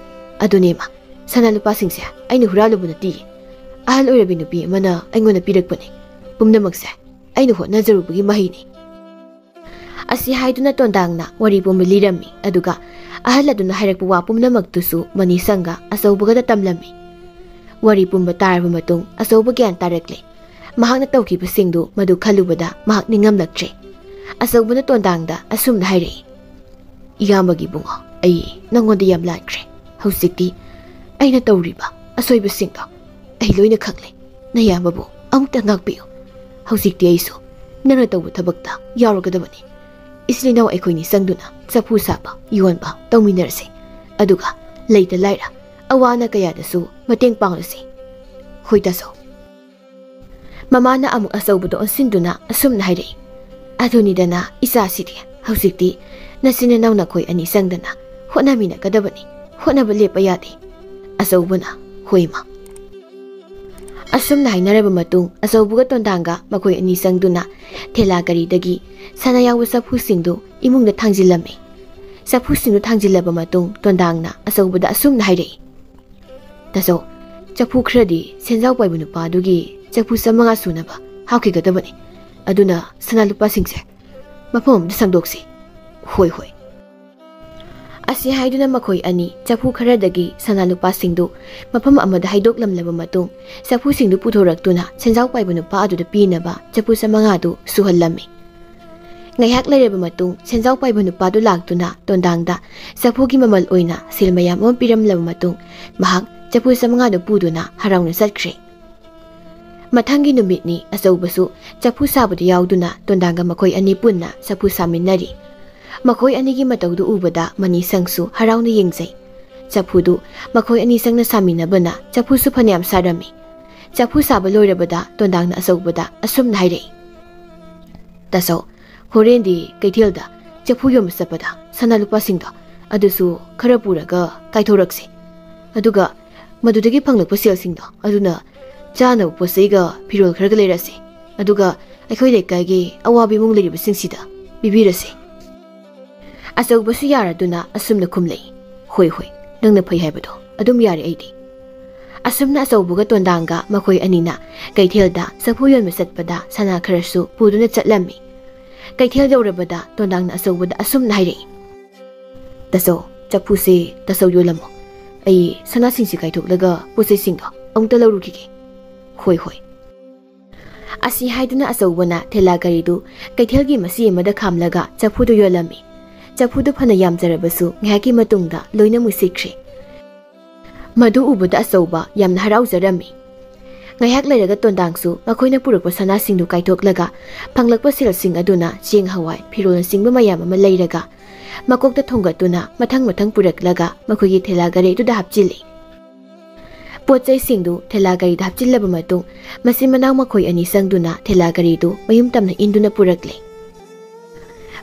"ꯑꯗꯨꯅꯦ ꯏꯃꯥ, ꯁꯅꯥ ꯂꯨꯄꯥꯁꯤꯡꯁꯦ ꯑꯩꯅ ꯍꯨꯔꯥꯜꯂꯨꯕ ꯅꯠꯇꯦ꯫ ꯑꯍꯜ ꯑꯣꯏꯔꯕꯤ ꯅꯨꯄꯤ ꯑꯃꯅ ꯑꯩꯉꯣꯟꯗ ꯄꯤꯔꯛꯄꯅꯦ꯫ ꯄꯨꯝꯅꯃꯛꯁꯦ ꯑꯩꯅ ꯍꯣꯠꯅꯖꯔꯨꯕꯒꯤ ꯃꯍꯩꯅꯤ"꯫ ꯑꯁꯤ ꯍꯥꯏꯗꯨꯅ ꯇꯣꯟꯗꯥꯡꯅ ꯋꯥꯔꯤ ꯄꯨꯝꯕ ꯂꯤꯔꯝꯃꯤ꯫ ꯑꯗꯨꯒ ꯑꯍꯜ ꯑꯗꯨꯅ ꯍꯥꯏꯔꯛꯄ ꯋꯥ ꯄꯨꯝꯅꯃꯛꯇꯨꯁꯨ ꯃꯅꯤꯁꯪꯒ ꯑꯆꯧꯕꯒꯗ ꯇꯝꯂꯝꯃꯤ꯫ ꯋꯥꯔꯤ ꯄꯨꯝꯕ ꯇꯥꯔꯕ ꯃꯇꯨꯡ ꯑꯆꯧꯕ ꯒ꯭ꯌꯥꯟ ꯇꯥꯔꯛꯂꯦ꯫ ꯃꯍꯥꯛꯅ ꯇꯧꯈꯤꯕꯁꯤꯡꯗꯨ ꯃꯗꯨ ꯈꯜꯂꯨꯕꯗ ꯃꯍꯥꯛ ꯅꯤꯡꯉꯝꯂꯛꯇ꯭ꯔꯦ꯫ ꯑꯆꯧꯕꯅ ꯇꯣꯟꯗꯥꯡꯗ ꯑꯁꯨꯝꯅ ꯍꯥꯏꯔꯛꯏ, "ꯏꯌꯥꯝꯕꯒꯤ ꯏꯕꯨꯡꯉꯣ, ꯑꯩ ꯅꯪꯉꯣꯟꯗ ꯌꯥꯝ ꯂꯥꯟꯈ꯭ꯔꯦ꯫ ꯍꯧꯖꯤꯛꯇꯤ ꯑꯩꯅ ꯇꯧꯔꯤꯕ ꯑꯁꯣꯏꯕꯁꯤꯡꯗꯣ ꯑꯩ ꯂꯣꯏꯅ ꯈꯪꯂꯦ꯫ ꯅꯌꯥꯝꯕꯕꯨ ꯑꯃꯨꯛꯇ ꯉꯥꯛꯄꯤꯌꯨ꯫ ꯍꯧꯖꯤꯛꯇꯤ ꯑꯩꯁꯨ ꯅꯪꯅ ꯇꯧꯕ ꯊꯕꯛꯇ ꯌꯥꯎꯔꯒꯗꯕꯅꯤ꯫ ꯏꯆꯤꯜ ꯏꯅꯥꯎ ꯑꯩꯈꯣꯏꯅꯤ ꯆꯪꯗꯨꯅ ꯆꯐꯨ ꯁꯥꯕ, ꯌꯣꯟꯕ ꯇꯧꯃꯤꯟꯅꯔꯁꯤ꯫ ꯑꯗꯨꯒ ꯂꯩꯇ ꯂꯥꯏꯔ, ꯑꯋꯥ ꯑꯅꯥ ꯀꯌꯥꯗꯁꯨ ꯃꯇꯦꯡ ꯄꯥꯡꯂꯁꯤ꯫ ꯍꯣꯏ ꯇꯥꯆꯧ"꯫ ꯃꯃꯥꯅ ꯑꯃꯨꯛ ꯑꯆꯧꯕꯗ ꯑꯣꯟꯁꯤꯟꯗꯨꯅ ꯑꯁꯨꯝꯅ ꯍꯥꯏꯔꯛꯏ, "ꯑꯗꯨꯅꯤꯗꯅ ꯏꯆꯥꯁꯤꯗꯤ, ꯍꯧꯖꯤꯛꯇꯤ ꯅꯆꯤꯟ ꯅꯅꯥꯎ ꯅꯈꯣꯏ ꯑꯅꯤ ꯆꯪꯗꯅ ꯍꯣꯠꯅꯃꯤꯟꯅꯒꯗꯕꯅꯤ, ꯍꯣꯠꯅꯕ ꯂꯦꯞꯄ ꯌꯥꯗꯦ꯫" ꯑꯆꯧꯕꯅ, "ꯍꯣꯏ ꯃꯥ꯫" ꯑꯁꯨꯝꯅ ꯍꯥꯏꯅꯔꯕ ꯃꯇꯨꯡ, ꯑꯆꯧꯕꯒ ꯇꯣꯟꯗꯥꯡꯒ ꯃꯈꯣꯏ ꯑꯅꯤ ꯆꯪꯗꯨꯅ ꯊꯦꯂꯥ ꯒꯥꯔꯤꯗꯒꯤ ꯁꯅꯥ ꯌꯥꯎꯕ ꯆꯐꯨꯁꯤꯡꯗꯨ ꯏꯃꯨꯡꯗ ꯊꯥꯡꯖꯤꯜꯂꯝꯃꯤ꯫ ꯆꯐꯨꯁꯤꯡꯗꯨ ꯊꯥꯡꯖꯤꯜꯂꯕ ꯃꯇꯨꯡ, ꯇꯣꯟꯗꯥꯡꯅ ꯑꯆꯧꯕꯗ ꯑꯁꯨꯝꯅ ꯍꯥꯏꯔꯛꯏ, "ꯇꯥꯆꯧ, ꯆꯐꯨ ꯈꯔꯗꯤ ꯁꯦꯟꯖꯥꯎ ꯄꯥꯏꯕ ꯅꯨꯄꯥꯗꯨꯒꯤ ꯆꯐꯨ ꯆꯥꯃꯉꯥ ꯁꯨꯅꯕ ꯍꯥꯞꯈꯤꯒꯗꯕꯅꯤ꯫ ꯑꯗꯨꯅ ꯁꯅꯥ ꯂꯨꯄꯥꯁꯤꯡꯁꯦ ꯃꯐꯝ ꯑꯃꯗ ꯁꯪꯗꯣꯛꯁꯤ꯫" "ꯍꯣꯏ, ꯍꯣꯏ꯫" ꯑꯁꯤ ꯍꯥꯏꯗꯨꯅ ꯃꯈꯣꯏ ꯑꯅꯤ ꯆꯐꯨ ꯈꯔꯗꯒꯤ ꯁꯅꯥ ꯂꯨꯄꯥꯁꯤꯡꯗꯨ ꯃꯐꯝ ꯑꯃꯗ ꯍꯩꯗꯣꯛꯂꯝꯂꯕ ꯃꯇꯨꯡ, ꯆꯐꯨꯁꯤꯡꯗꯨ ꯄꯨꯊꯣꯔꯛꯇꯨꯅ ꯁꯦꯟꯖꯥꯎ ꯄꯥꯏꯕ ꯅꯨꯄꯥ ꯑꯗꯨꯗ ꯄꯤꯅꯕ ꯆꯐꯨ ꯆꯥꯃꯉꯥꯗꯨ ꯁꯨꯍꯜꯂꯝꯃꯤ꯫ ꯉꯥꯏꯍꯥꯛ ꯂꯩꯔꯕ ꯃꯇꯨꯡ, ꯁꯦꯟꯖꯥꯎ ꯄꯥꯏꯕ ꯅꯨꯄꯥꯗꯨ ꯂꯥꯛꯇꯨꯅ ꯇꯣꯟꯗꯥꯡꯗ ꯆꯐꯨꯒꯤ ꯃꯃꯜ ꯑꯣꯏꯅ ꯁꯦꯜ ꯃꯌꯥꯝ ꯑꯃ ꯄꯤꯔꯝꯂꯕ ꯃꯇꯨꯡ, ꯃꯍꯥꯛ ꯆꯐꯨ ꯆꯥꯃꯉꯥꯗꯨ ꯄꯨꯗꯨꯅ ꯍꯔꯥꯎꯅ ꯆꯠꯈ꯭ꯔꯦ꯫ ꯃꯊꯪꯒꯤ ꯅꯨꯃꯤꯠꯅꯤ, ꯑꯆꯧꯕꯁꯨ ꯆꯐꯨ ꯁꯥꯕꯗ ꯌꯥꯎꯗꯨꯅ ꯇꯣꯟꯗꯥꯡꯒ ꯃꯈꯣꯏ ꯑꯅꯤ ꯄꯨꯟꯅ ꯆꯐꯨ ꯁꯥꯃꯤꯟꯅꯔꯤ꯫ ꯃꯈꯣꯏ ꯑꯅꯤꯒꯤ ꯃꯇꯧꯗꯨ ꯎꯕꯗ ꯃꯅꯤꯁꯪꯁꯨ ꯍꯔꯥꯎꯅ ꯌꯦꯡꯖꯩ꯫ ꯆꯐꯨꯗꯨ ꯃꯈꯣꯏ ꯑꯅꯤ ꯆꯪꯅ ꯁꯥꯃꯤꯟꯅꯕꯅ ꯆꯐꯨꯁꯨ ꯐꯅꯌꯥꯝ ꯁꯥꯔꯝꯃꯤ꯫ ꯆꯐꯨ ꯁꯥꯕ ꯂꯣꯏꯔꯕꯗ ꯇꯣꯟꯗꯥꯡꯅ ꯑꯆꯧꯕꯗ ꯑꯁꯨꯝꯅ ꯍꯥꯏꯔꯛꯏ, "ꯇꯥꯆꯧ, ꯍꯣꯔꯦꯟꯗꯤ ꯀꯩꯊꯦꯜꯗ ꯆꯐꯨ ꯌꯣꯟꯕ ꯆꯠꯄꯗ ꯁꯅꯥ ꯂꯨꯄꯥꯁꯤꯡꯗꯣ ꯑꯗꯨꯁꯨ ꯈꯔ ꯄꯨꯔꯒ ꯀꯥꯏꯊꯣꯔꯛꯁꯤ꯫ ꯑꯗꯨꯒ ꯃꯗꯨꯗꯒꯤ ꯐꯪꯂꯛꯄ ꯁꯦꯜꯁꯤꯡꯗꯣ ꯑꯗꯨꯅ ꯆꯥꯅꯕ ꯄꯣꯠ ꯆꯩꯒ ꯐꯤꯔꯣꯜ ꯈꯔꯒ ꯂꯩꯔꯁꯤ꯫ ꯑꯗꯨꯒ ꯑꯩꯈꯣꯏ ꯂꯩꯀꯥꯏꯒꯤ ꯑꯋꯥꯕ ꯏꯃꯨꯡ ꯂꯩꯔꯤꯕꯁꯤꯡꯁꯤꯗ ꯄꯤꯕꯤꯔꯁꯤ꯫" ꯑꯆꯧꯕꯁꯨ ꯌꯥꯔꯗꯨꯅ ꯑꯁꯨꯝꯅ ꯈꯨꯝꯂꯛꯏ, "ꯍꯣꯏ, ꯍꯣꯏ, ꯅꯪꯅ ꯐꯩ ꯍꯥꯏꯕꯗꯣ ꯑꯗꯨꯝ ꯌꯥꯔꯦ ꯑꯩꯗꯤ꯫" ꯑꯁꯨꯝꯅ ꯑꯆꯧꯕꯒ ꯇꯣꯟꯗꯥꯡꯒ ꯃꯈꯣꯏ ꯑꯅꯤꯅ ꯀꯩꯊꯦꯜꯗ ꯆꯐꯨ ꯌꯣꯟꯕ ꯆꯠꯄꯗ ꯁꯅꯥ ꯈꯔꯁꯨ ꯄꯨꯗꯨꯅ ꯆꯠꯂꯝꯃꯤ꯫ ꯀꯩꯊꯦꯜ ꯌꯧꯔꯕꯗ ꯇꯣꯟꯗꯥꯡꯅ ꯑꯆꯧꯕꯗ ꯑꯁꯨꯝꯅ ꯍꯥꯏꯔꯛꯏ, "ꯇꯥꯆꯧ, ꯆꯐꯨꯁꯦ ꯇꯥꯆꯧ ꯌꯣꯜꯂꯝꯃꯣ꯫ ꯑꯩ ꯁꯅꯥꯁꯤꯡꯁꯤ ꯀꯥꯏꯊꯣꯛꯂꯒ ꯄꯣꯠ ꯆꯩꯁꯤꯡꯗꯣ ꯑꯃꯨꯛꯇ ꯂꯧꯔꯨꯈꯤꯒꯦ꯫" "ꯍꯣꯏ, ꯍꯣꯏ꯫" ꯑꯁꯤ ꯍꯥꯏꯗꯨꯅ ꯑꯆꯧꯕꯅ ꯊꯦꯂꯥ ꯒꯥꯔꯤꯗꯨ ꯀꯩꯊꯦꯜꯒꯤ ꯃꯆꯤ ꯑꯃꯗ ꯈꯥꯝꯂꯒ ꯆꯐꯨꯗꯨ ꯌꯣꯜꯂꯝꯃꯤ꯫ ꯆꯐꯨꯗꯨ ꯐꯅ ꯌꯥꯝꯖꯔꯕꯁꯨ ꯉꯥꯏꯍꯥꯛꯀꯤ ꯃꯇꯨꯡꯗ ꯂꯣꯏꯅ ꯃꯨꯁꯤꯠꯈ꯭ꯔꯦ꯫ ꯃꯗꯨ ꯎꯕꯗ ꯑꯆꯧꯕ ꯌꯥꯝꯅ ꯍꯔꯥꯎꯖꯔꯝꯃꯤ꯫ ꯉꯥꯏꯍꯥꯛ ꯂꯩꯔꯒ ꯇꯣꯟꯗꯥꯡꯁꯨ ꯃꯈꯣꯏꯅ ꯄꯨꯔꯛꯄ ꯁꯅꯥꯁꯤꯡꯗꯨ ꯀꯥꯏꯊꯣꯛꯂꯒ ꯐꯪꯂꯛꯄ ꯁꯦꯜꯁꯤꯡ ꯑꯗꯨꯅ ꯆꯦꯡ, ꯍꯋꯥꯏ, ꯐꯤꯔꯣꯜꯅꯆꯤꯡꯕ ꯃꯌꯥꯝ ꯑꯃ ꯂꯩꯔꯒ ꯃꯀꯣꯛꯇ ꯊꯣꯡꯒꯠꯇꯨꯅ ꯃꯊꯪ ꯃꯊꯪ ꯄꯨꯔꯛꯂꯒ ꯃꯈꯣꯏꯒꯤ ꯊꯦꯂꯥ ꯒꯥꯔꯤꯗꯨꯗ ꯍꯥꯞꯆꯤꯜꯂꯤ꯫ ꯄꯣꯠ ꯆꯩꯁꯤꯡꯗꯨ ꯊꯦꯂꯥ ꯒꯥꯔꯤꯗ ꯍꯥꯞꯆꯤꯜꯂꯕ ꯃꯇꯨꯡ, ꯃꯆꯤꯟ ꯃꯅꯥꯎ ꯃꯈꯣꯏ ꯑꯅꯤ ꯆꯪꯗꯨꯅ ꯊꯦꯂꯥ ꯒꯥꯔꯤꯗꯨ ꯃꯌꯨꯝ ꯇꯝꯅ ꯏꯟꯗꯨꯅ ꯄꯨꯔꯛꯂꯦ꯫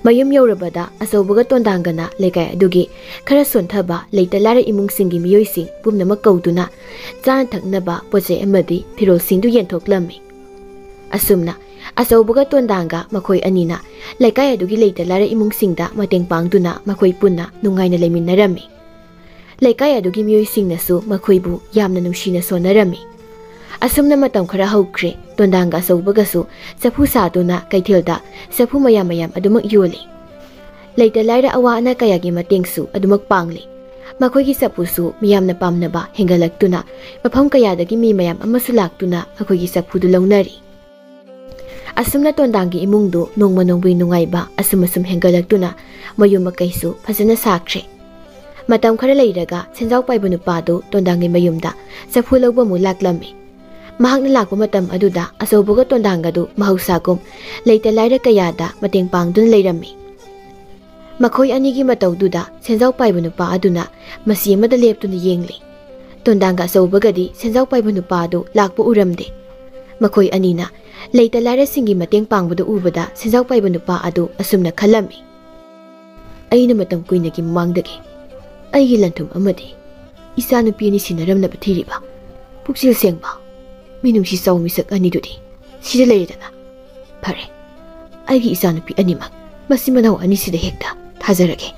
ꯃꯌꯨꯝ ꯌꯧꯔꯕꯗ ꯑꯆꯧꯕꯒ ꯇꯣꯟꯗꯥꯡꯒꯅ ꯂꯩꯀꯥꯏ ꯑꯗꯨꯒꯤ ꯈꯔ ꯁꯣꯟꯊꯕ ꯂꯩꯇ ꯂꯥꯏꯔ ꯏꯃꯨꯡꯁꯤꯡꯒꯤ ꯃꯤꯑꯣꯏꯁꯤꯡ ꯄꯨꯝꯅꯃꯛ ꯀꯧꯗꯨꯅ ꯆꯥꯅ ꯊꯛꯅꯕ ꯄꯣꯠ ꯆꯩ ꯑꯃꯗꯤ ꯐꯤꯔꯣꯜꯁꯤꯡꯗꯨ ꯌꯦꯟꯊꯣꯛꯂꯝꯃꯤ꯫ ꯑꯁꯨꯝꯅ ꯑꯆꯧꯕꯒ ꯇꯣꯟꯗꯥꯡꯒ ꯃꯈꯣꯏ ꯑꯅꯤꯅ ꯂꯩꯀꯥꯏ ꯑꯗꯨꯒꯤ ꯂꯩꯇ ꯂꯥꯏꯔ ꯏꯃꯨꯡꯁꯤꯡꯗ ꯃꯇꯦꯡ ꯄꯥꯡꯗꯨꯅ ꯃꯈꯣꯏ ꯄꯨꯟꯅ ꯅꯨꯡꯉꯥꯏꯅ ꯂꯩꯃꯤꯟꯅꯔꯝꯃꯤ꯫ ꯂꯩꯀꯥꯏ ꯑꯗꯨꯒꯤ ꯃꯤꯑꯣꯏꯁꯤꯡꯅꯁꯨ ꯃꯈꯣꯏꯕꯨ ꯌꯥꯝꯅ ꯅꯨꯡꯁꯤꯅ ꯁꯣꯟꯅꯔꯝꯃꯤ꯫ ꯑꯁꯨꯝꯅ ꯃꯇꯝ ꯈꯔ ꯍꯧꯈ꯭ꯔꯦ꯫ ꯇꯣꯟꯗꯥꯡꯒ ꯑꯆꯧꯕꯒꯁꯨ ꯆꯐꯨ ꯁꯥꯗꯨꯅ ꯀꯩꯊꯦꯜꯗ ꯆꯐꯨ ꯃꯌꯥꯝ ꯃꯌꯥꯝ ꯑꯗꯨꯃꯛ ꯌꯣꯜꯂꯤ꯫ ꯂꯩꯇ ꯂꯥꯏꯔ ꯑꯋꯥ ꯑꯅꯥ ꯀꯌꯥꯒꯤ ꯃꯇꯦꯡꯁꯨ ꯑꯗꯨꯃꯛ ꯄꯥꯡꯂꯤ꯫ ꯃꯈꯣꯏꯒꯤ ꯆꯐꯨꯁꯨ ꯃꯤꯌꯥꯝꯅ ꯄꯥꯝꯅꯕ ꯍꯦꯟꯒꯠꯂꯛꯇꯨꯅ ꯃꯐꯝ ꯀꯌꯥꯗꯒꯤ ꯃꯤ ꯃꯌꯥꯝ ꯑꯃꯁꯨ ꯂꯥꯛꯇꯨꯅ ꯃꯈꯣꯏꯒꯤ ꯆꯐꯨꯗꯨ ꯂꯧꯅꯔꯤ꯫ ꯑꯁꯨꯝꯅ ꯇꯣꯟꯗꯥꯡꯒꯤ ꯏꯃꯨꯡꯗꯨ ꯅꯣꯡꯃ ꯅꯣꯡꯃꯒꯤ ꯅꯨꯡꯉꯥꯏꯕ ꯑꯁꯨꯝ ꯑꯁꯨꯝ ꯍꯦꯟꯒꯠꯂꯛꯇꯨꯅ ꯃꯌꯨꯝ ꯃꯀꯩꯁꯨ ꯐꯖꯅ ꯁꯥꯈ꯭ꯔꯦ꯫ ꯃꯇꯝ ꯈꯔ ꯂꯩꯔꯒ ꯁꯦꯟꯖꯥꯎ ꯄꯥꯏꯕ ꯅꯨꯄꯥ ꯑꯗꯨ ꯇꯣꯟꯗꯥꯡꯒꯤ ꯃꯌꯨꯝꯗ ꯆꯐꯨ ꯂꯧꯕ ꯑꯃꯨꯛ ꯂꯥꯛꯂꯝꯃꯤ꯫ ꯃꯍꯥꯛꯅ ꯂꯥꯛꯄ ꯃꯇꯝ ꯑꯗꯨꯗ ꯑꯆꯧꯕꯒ ꯇꯣꯟꯗꯥꯡꯒꯗꯨ ꯃꯍꯧꯁꯥꯒꯨꯝ ꯂꯩꯇ ꯂꯥꯏꯔ ꯀꯌꯥꯗ ꯃꯇꯦꯡ ꯄꯥꯡꯗꯨꯅ ꯂꯩꯔꯝꯃꯤ꯫ ꯃꯈꯣꯏ ꯑꯅꯤꯒꯤ ꯃꯇꯧꯗꯨꯗ ꯁꯦꯟꯖꯥꯎ ꯄꯥꯏꯕ ꯅꯨꯄꯥ ꯑꯗꯨꯅ ꯃꯁꯤ ꯑꯃꯗ ꯂꯦꯞꯇꯨꯅ ꯌꯦꯡꯂꯤ꯫ ꯇꯣꯟꯗꯥꯡꯒ ꯑꯆꯧꯕꯒꯗꯤ ꯁꯦꯟꯖꯥꯎ ꯄꯥꯏꯕ ꯅꯨꯄꯥ ꯑꯗꯨ ꯂꯥꯛꯄ ꯎꯔꯝꯗꯦ꯫ ꯃꯈꯣꯏ ꯑꯅꯤꯅ ꯂꯩꯇ ꯂꯥꯏꯔꯁꯤꯡꯒꯤ ꯃꯇꯦꯡ ꯄꯥꯡꯕꯗꯨ ꯎꯕꯗ ꯁꯦꯟꯖꯥꯎ ꯄꯥꯏꯕ ꯅꯨꯄꯥ ꯑꯗꯨ ꯑꯁꯨꯝꯅ ꯈꯜꯂꯝꯃꯤ꯫ ꯑꯩꯅ ꯃꯇꯝ ꯀꯨꯏꯅꯒꯤ ꯃꯃꯥꯡꯗꯒꯤ ꯑꯩꯒꯤ ꯂꯟꯊꯨꯝ ꯑꯃꯗꯤ ꯏꯆꯥꯅꯨꯄꯤ ꯑꯅꯤ ꯁꯤꯟꯅꯔꯝꯅꯕ ꯊꯤꯔꯤꯕ ꯄꯨꯛꯆꯦꯜ ꯁꯦꯡꯕ, ꯃꯤꯅꯨꯡꯁꯤ ꯆꯥꯎꯕ ꯃꯤꯁꯛ ꯑꯅꯤꯗꯨꯗꯤ ꯁꯤꯗ ꯂꯩꯔꯦꯗꯅ꯫ ꯐꯔꯦ, ꯑꯩꯒꯤ ꯏꯆꯥꯅꯨꯄꯤ ꯑꯅꯤꯃꯛ ꯃꯆꯤꯟ ꯃꯅꯥꯎ ꯑꯅꯤꯁꯤꯗ ꯍꯦꯛꯇ ꯊꯥꯖꯔꯒꯦ꯫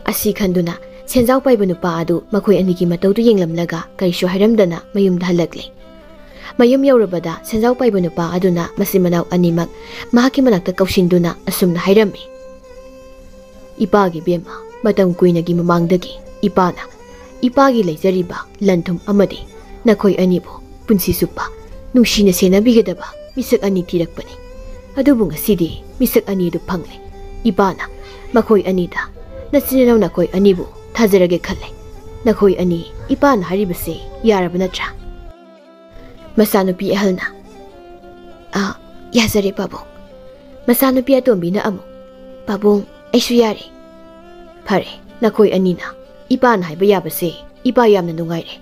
ꯑꯁꯤ ꯈꯟꯗꯨꯅ ꯁꯦꯟꯖꯥꯎ ꯄꯥꯏꯕ ꯅꯨꯄꯥ ꯑꯗꯨ ꯃꯈꯣꯏ ꯑꯅꯤꯒꯤ ꯃꯇꯧꯗꯨ ꯌꯦꯡꯂꯝꯂꯒ ꯀꯔꯤꯁꯨ ꯍꯥꯏꯔꯝꯗꯅ ꯃꯌꯨꯝꯗ ꯍꯜꯂꯛꯂꯦ꯫ ꯃꯌꯨꯝ ꯌꯧꯔꯕꯗ ꯁꯦꯟꯖꯥꯎ ꯄꯥꯏꯕ ꯅꯨꯄꯥ ꯑꯗꯨꯅ ꯃꯆꯤꯟ ꯃꯅꯥꯎ ꯑꯅꯤꯃꯛ ꯃꯍꯥꯛꯀꯤ ꯃꯅꯥꯛꯇ ꯀꯧꯁꯤꯟꯗꯨꯅ ꯑꯁꯨꯝꯅ ꯍꯥꯏꯔꯝꯃꯤ, "ꯏꯄꯥꯒꯤ ꯕꯦꯝꯃ, ꯃꯇꯝ ꯀꯨꯏꯅꯒꯤ ꯃꯃꯥꯡꯗꯒꯤ ꯏꯄꯥꯅ ꯏꯄꯥꯒꯤ ꯂꯩꯖꯔꯤꯕ ꯂꯟꯊꯨꯝ ꯑꯃꯗꯤ ꯅꯈꯣꯏ ꯑꯅꯤꯕꯨ ꯄꯨꯟꯁꯤ ꯆꯨꯞꯄ ꯅꯨꯡꯁꯤꯅ ꯁꯦꯟꯅꯕꯤꯒꯗꯕ ꯃꯤꯁꯛ ꯑꯅꯤ ꯊꯤꯔꯛꯄꯅꯤ꯫ ꯑꯗꯨꯕꯨ ꯉꯁꯤꯗꯤ ꯃꯤꯁꯛ ꯑꯅꯤ ꯑꯗꯨ ꯐꯪꯂꯦ꯫ ꯏꯄꯥꯅ ꯃꯈꯣꯏ ꯑꯅꯤꯗ, ꯅꯆꯤꯟ ꯅꯅꯥꯎ ꯅꯈꯣꯏ ꯑꯅꯤꯕꯨ ꯊꯥꯖꯔꯒꯦ ꯈꯜꯂꯦ꯫ ꯅꯈꯣꯏ ꯑꯅꯤ ꯏꯄꯥꯅ ꯍꯥꯏꯔꯤꯕꯁꯦ ꯌꯥꯔꯕ ꯅꯠꯇ꯭ꯔꯥ?" ꯃꯆꯥꯅꯨꯄꯤ ꯑꯍꯜꯅ, "ꯑꯥ, ꯌꯥꯖꯔꯦ ꯄꯥꯕꯨꯡ"꯫ ꯃꯆꯥꯅꯨꯄꯤ ꯑꯇꯣꯝꯕꯤꯅ ꯑꯃꯨꯛ, "ꯄꯥꯕꯨꯡ, ꯑꯩꯁꯨ ꯌꯥꯔꯦ"꯫ "ꯐꯔꯦ, ꯅꯈꯣꯏ ꯑꯅꯤꯅ ꯏꯄꯥꯅ ꯍꯥꯏꯕ ꯌꯥꯕꯁꯦ ꯏꯄꯥ ꯌꯥꯝꯅ ꯅꯨꯡꯉꯥꯏꯔꯦ꯫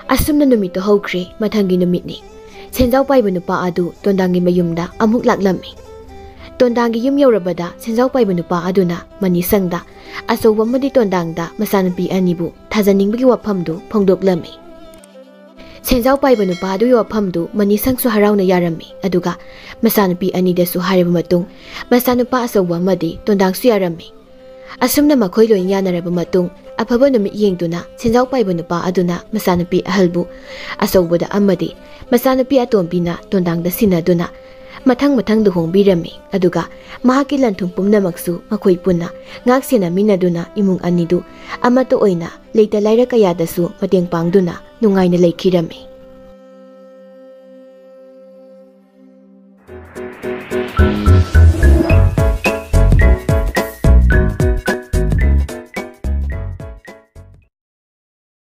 ꯑꯁꯨꯝꯅ ꯅꯨꯃꯤꯠꯇꯨ ꯍꯧꯈ꯭ꯔꯦ꯫ ꯃꯊꯪꯒꯤ ꯅꯨꯃꯤꯠꯅꯤ꯫ ꯁꯦꯟꯖꯥꯎ ꯄꯥꯏꯕ ꯅꯨꯄꯥ ꯑꯗꯨ ꯇꯣꯟꯗꯥꯡꯒꯤ ꯃꯌꯨꯝꯗ ꯑꯃꯨꯛ ꯂꯥꯛꯂꯝꯃꯤ꯫ ꯇꯣꯟꯗꯥꯡꯒꯤ ꯌꯨꯝ ꯌꯧꯔꯕꯗ ꯁꯦꯟꯖꯥꯎ ꯄꯥꯏꯕ ꯅꯨꯄꯥ ꯑꯗꯨꯅ ꯃꯅꯤꯁꯪꯗ ꯑꯆꯧꯕ ꯑꯃꯗꯤ ꯇꯣꯟꯗꯥꯡꯗ ꯃꯆꯥꯅꯨꯄꯤ ꯑꯅꯤꯕꯨ ꯊꯥꯖꯅꯤꯡꯕꯒꯤ ꯋꯥꯐꯝꯗꯨ ꯐꯣꯡꯗꯣꯛꯂꯝꯃꯤ꯫ ꯁꯦꯟꯖꯥꯎ ꯄꯥꯏꯕ ꯅꯨꯄꯥ ꯑꯗꯨꯒꯤ ꯋꯥꯐꯝꯗꯨ ꯃꯅꯤꯁꯪꯁꯨ ꯍꯔꯥꯎꯅ ꯌꯥꯔꯝꯃꯤ, ꯑꯗꯨꯒ ꯃꯆꯥꯅꯨꯄꯤ ꯑꯅꯤꯗꯁꯨ ꯍꯥꯏꯔꯕ ꯃꯇꯨꯡ ꯃꯆꯥꯅꯨꯄꯥ ꯑꯆꯧꯕ ꯑꯃꯗꯤ ꯇꯣꯟꯗꯥꯡꯁꯨ ꯌꯥꯔꯝꯃꯤ꯫ ꯑꯁꯨꯝꯅ ꯃꯈꯣꯏ ꯂꯣꯏꯅ ꯌꯥꯅꯔꯕ ꯃꯇꯨꯡ ꯑꯐꯕ ꯅꯨꯃꯤꯠ ꯌꯦꯡꯗꯨꯅ ꯁꯦꯟꯖꯥꯎ ꯄꯥꯏꯕ ꯅꯨꯄꯥ ꯑꯗꯨꯅ ꯃꯆꯥꯅꯨꯄꯤ ꯑꯍꯜꯕꯨ ꯑꯆꯧꯕꯗ ꯑꯃꯗꯤ ꯃꯆꯥꯅꯨꯄꯤ ꯑꯇꯣꯝꯕꯤꯅ ꯇꯣꯟꯗꯥꯡꯗ ꯁꯤꯟꯅꯗꯨꯅ ꯃꯊꯪ ꯃꯊꯪ ꯂꯨꯍꯣꯡꯕꯤꯔꯝꯃꯤ꯫ ꯑꯗꯨꯒ ꯃꯍꯥꯛꯀꯤ ꯂꯟ ꯊꯨꯝ ꯄꯨꯝꯅꯃꯛꯁꯨ ꯃꯈꯣꯏ ꯄꯨꯟꯅ ꯉꯥꯛ ꯁꯦꯟꯅꯃꯤꯟꯅꯗꯨꯅ ꯏꯃꯨꯡ ꯑꯅꯤꯗꯨ ꯑꯃꯠꯇ ꯑꯣꯏꯅ ꯂꯩꯇ ꯂꯥꯏꯔ ꯀꯌꯥꯗꯁꯨ ꯃꯇꯦꯡ ꯄꯥꯡꯗꯨꯅ ꯅꯨꯡꯉꯥꯏꯅ ꯂꯩꯈꯤꯔꯝꯃꯤ꯫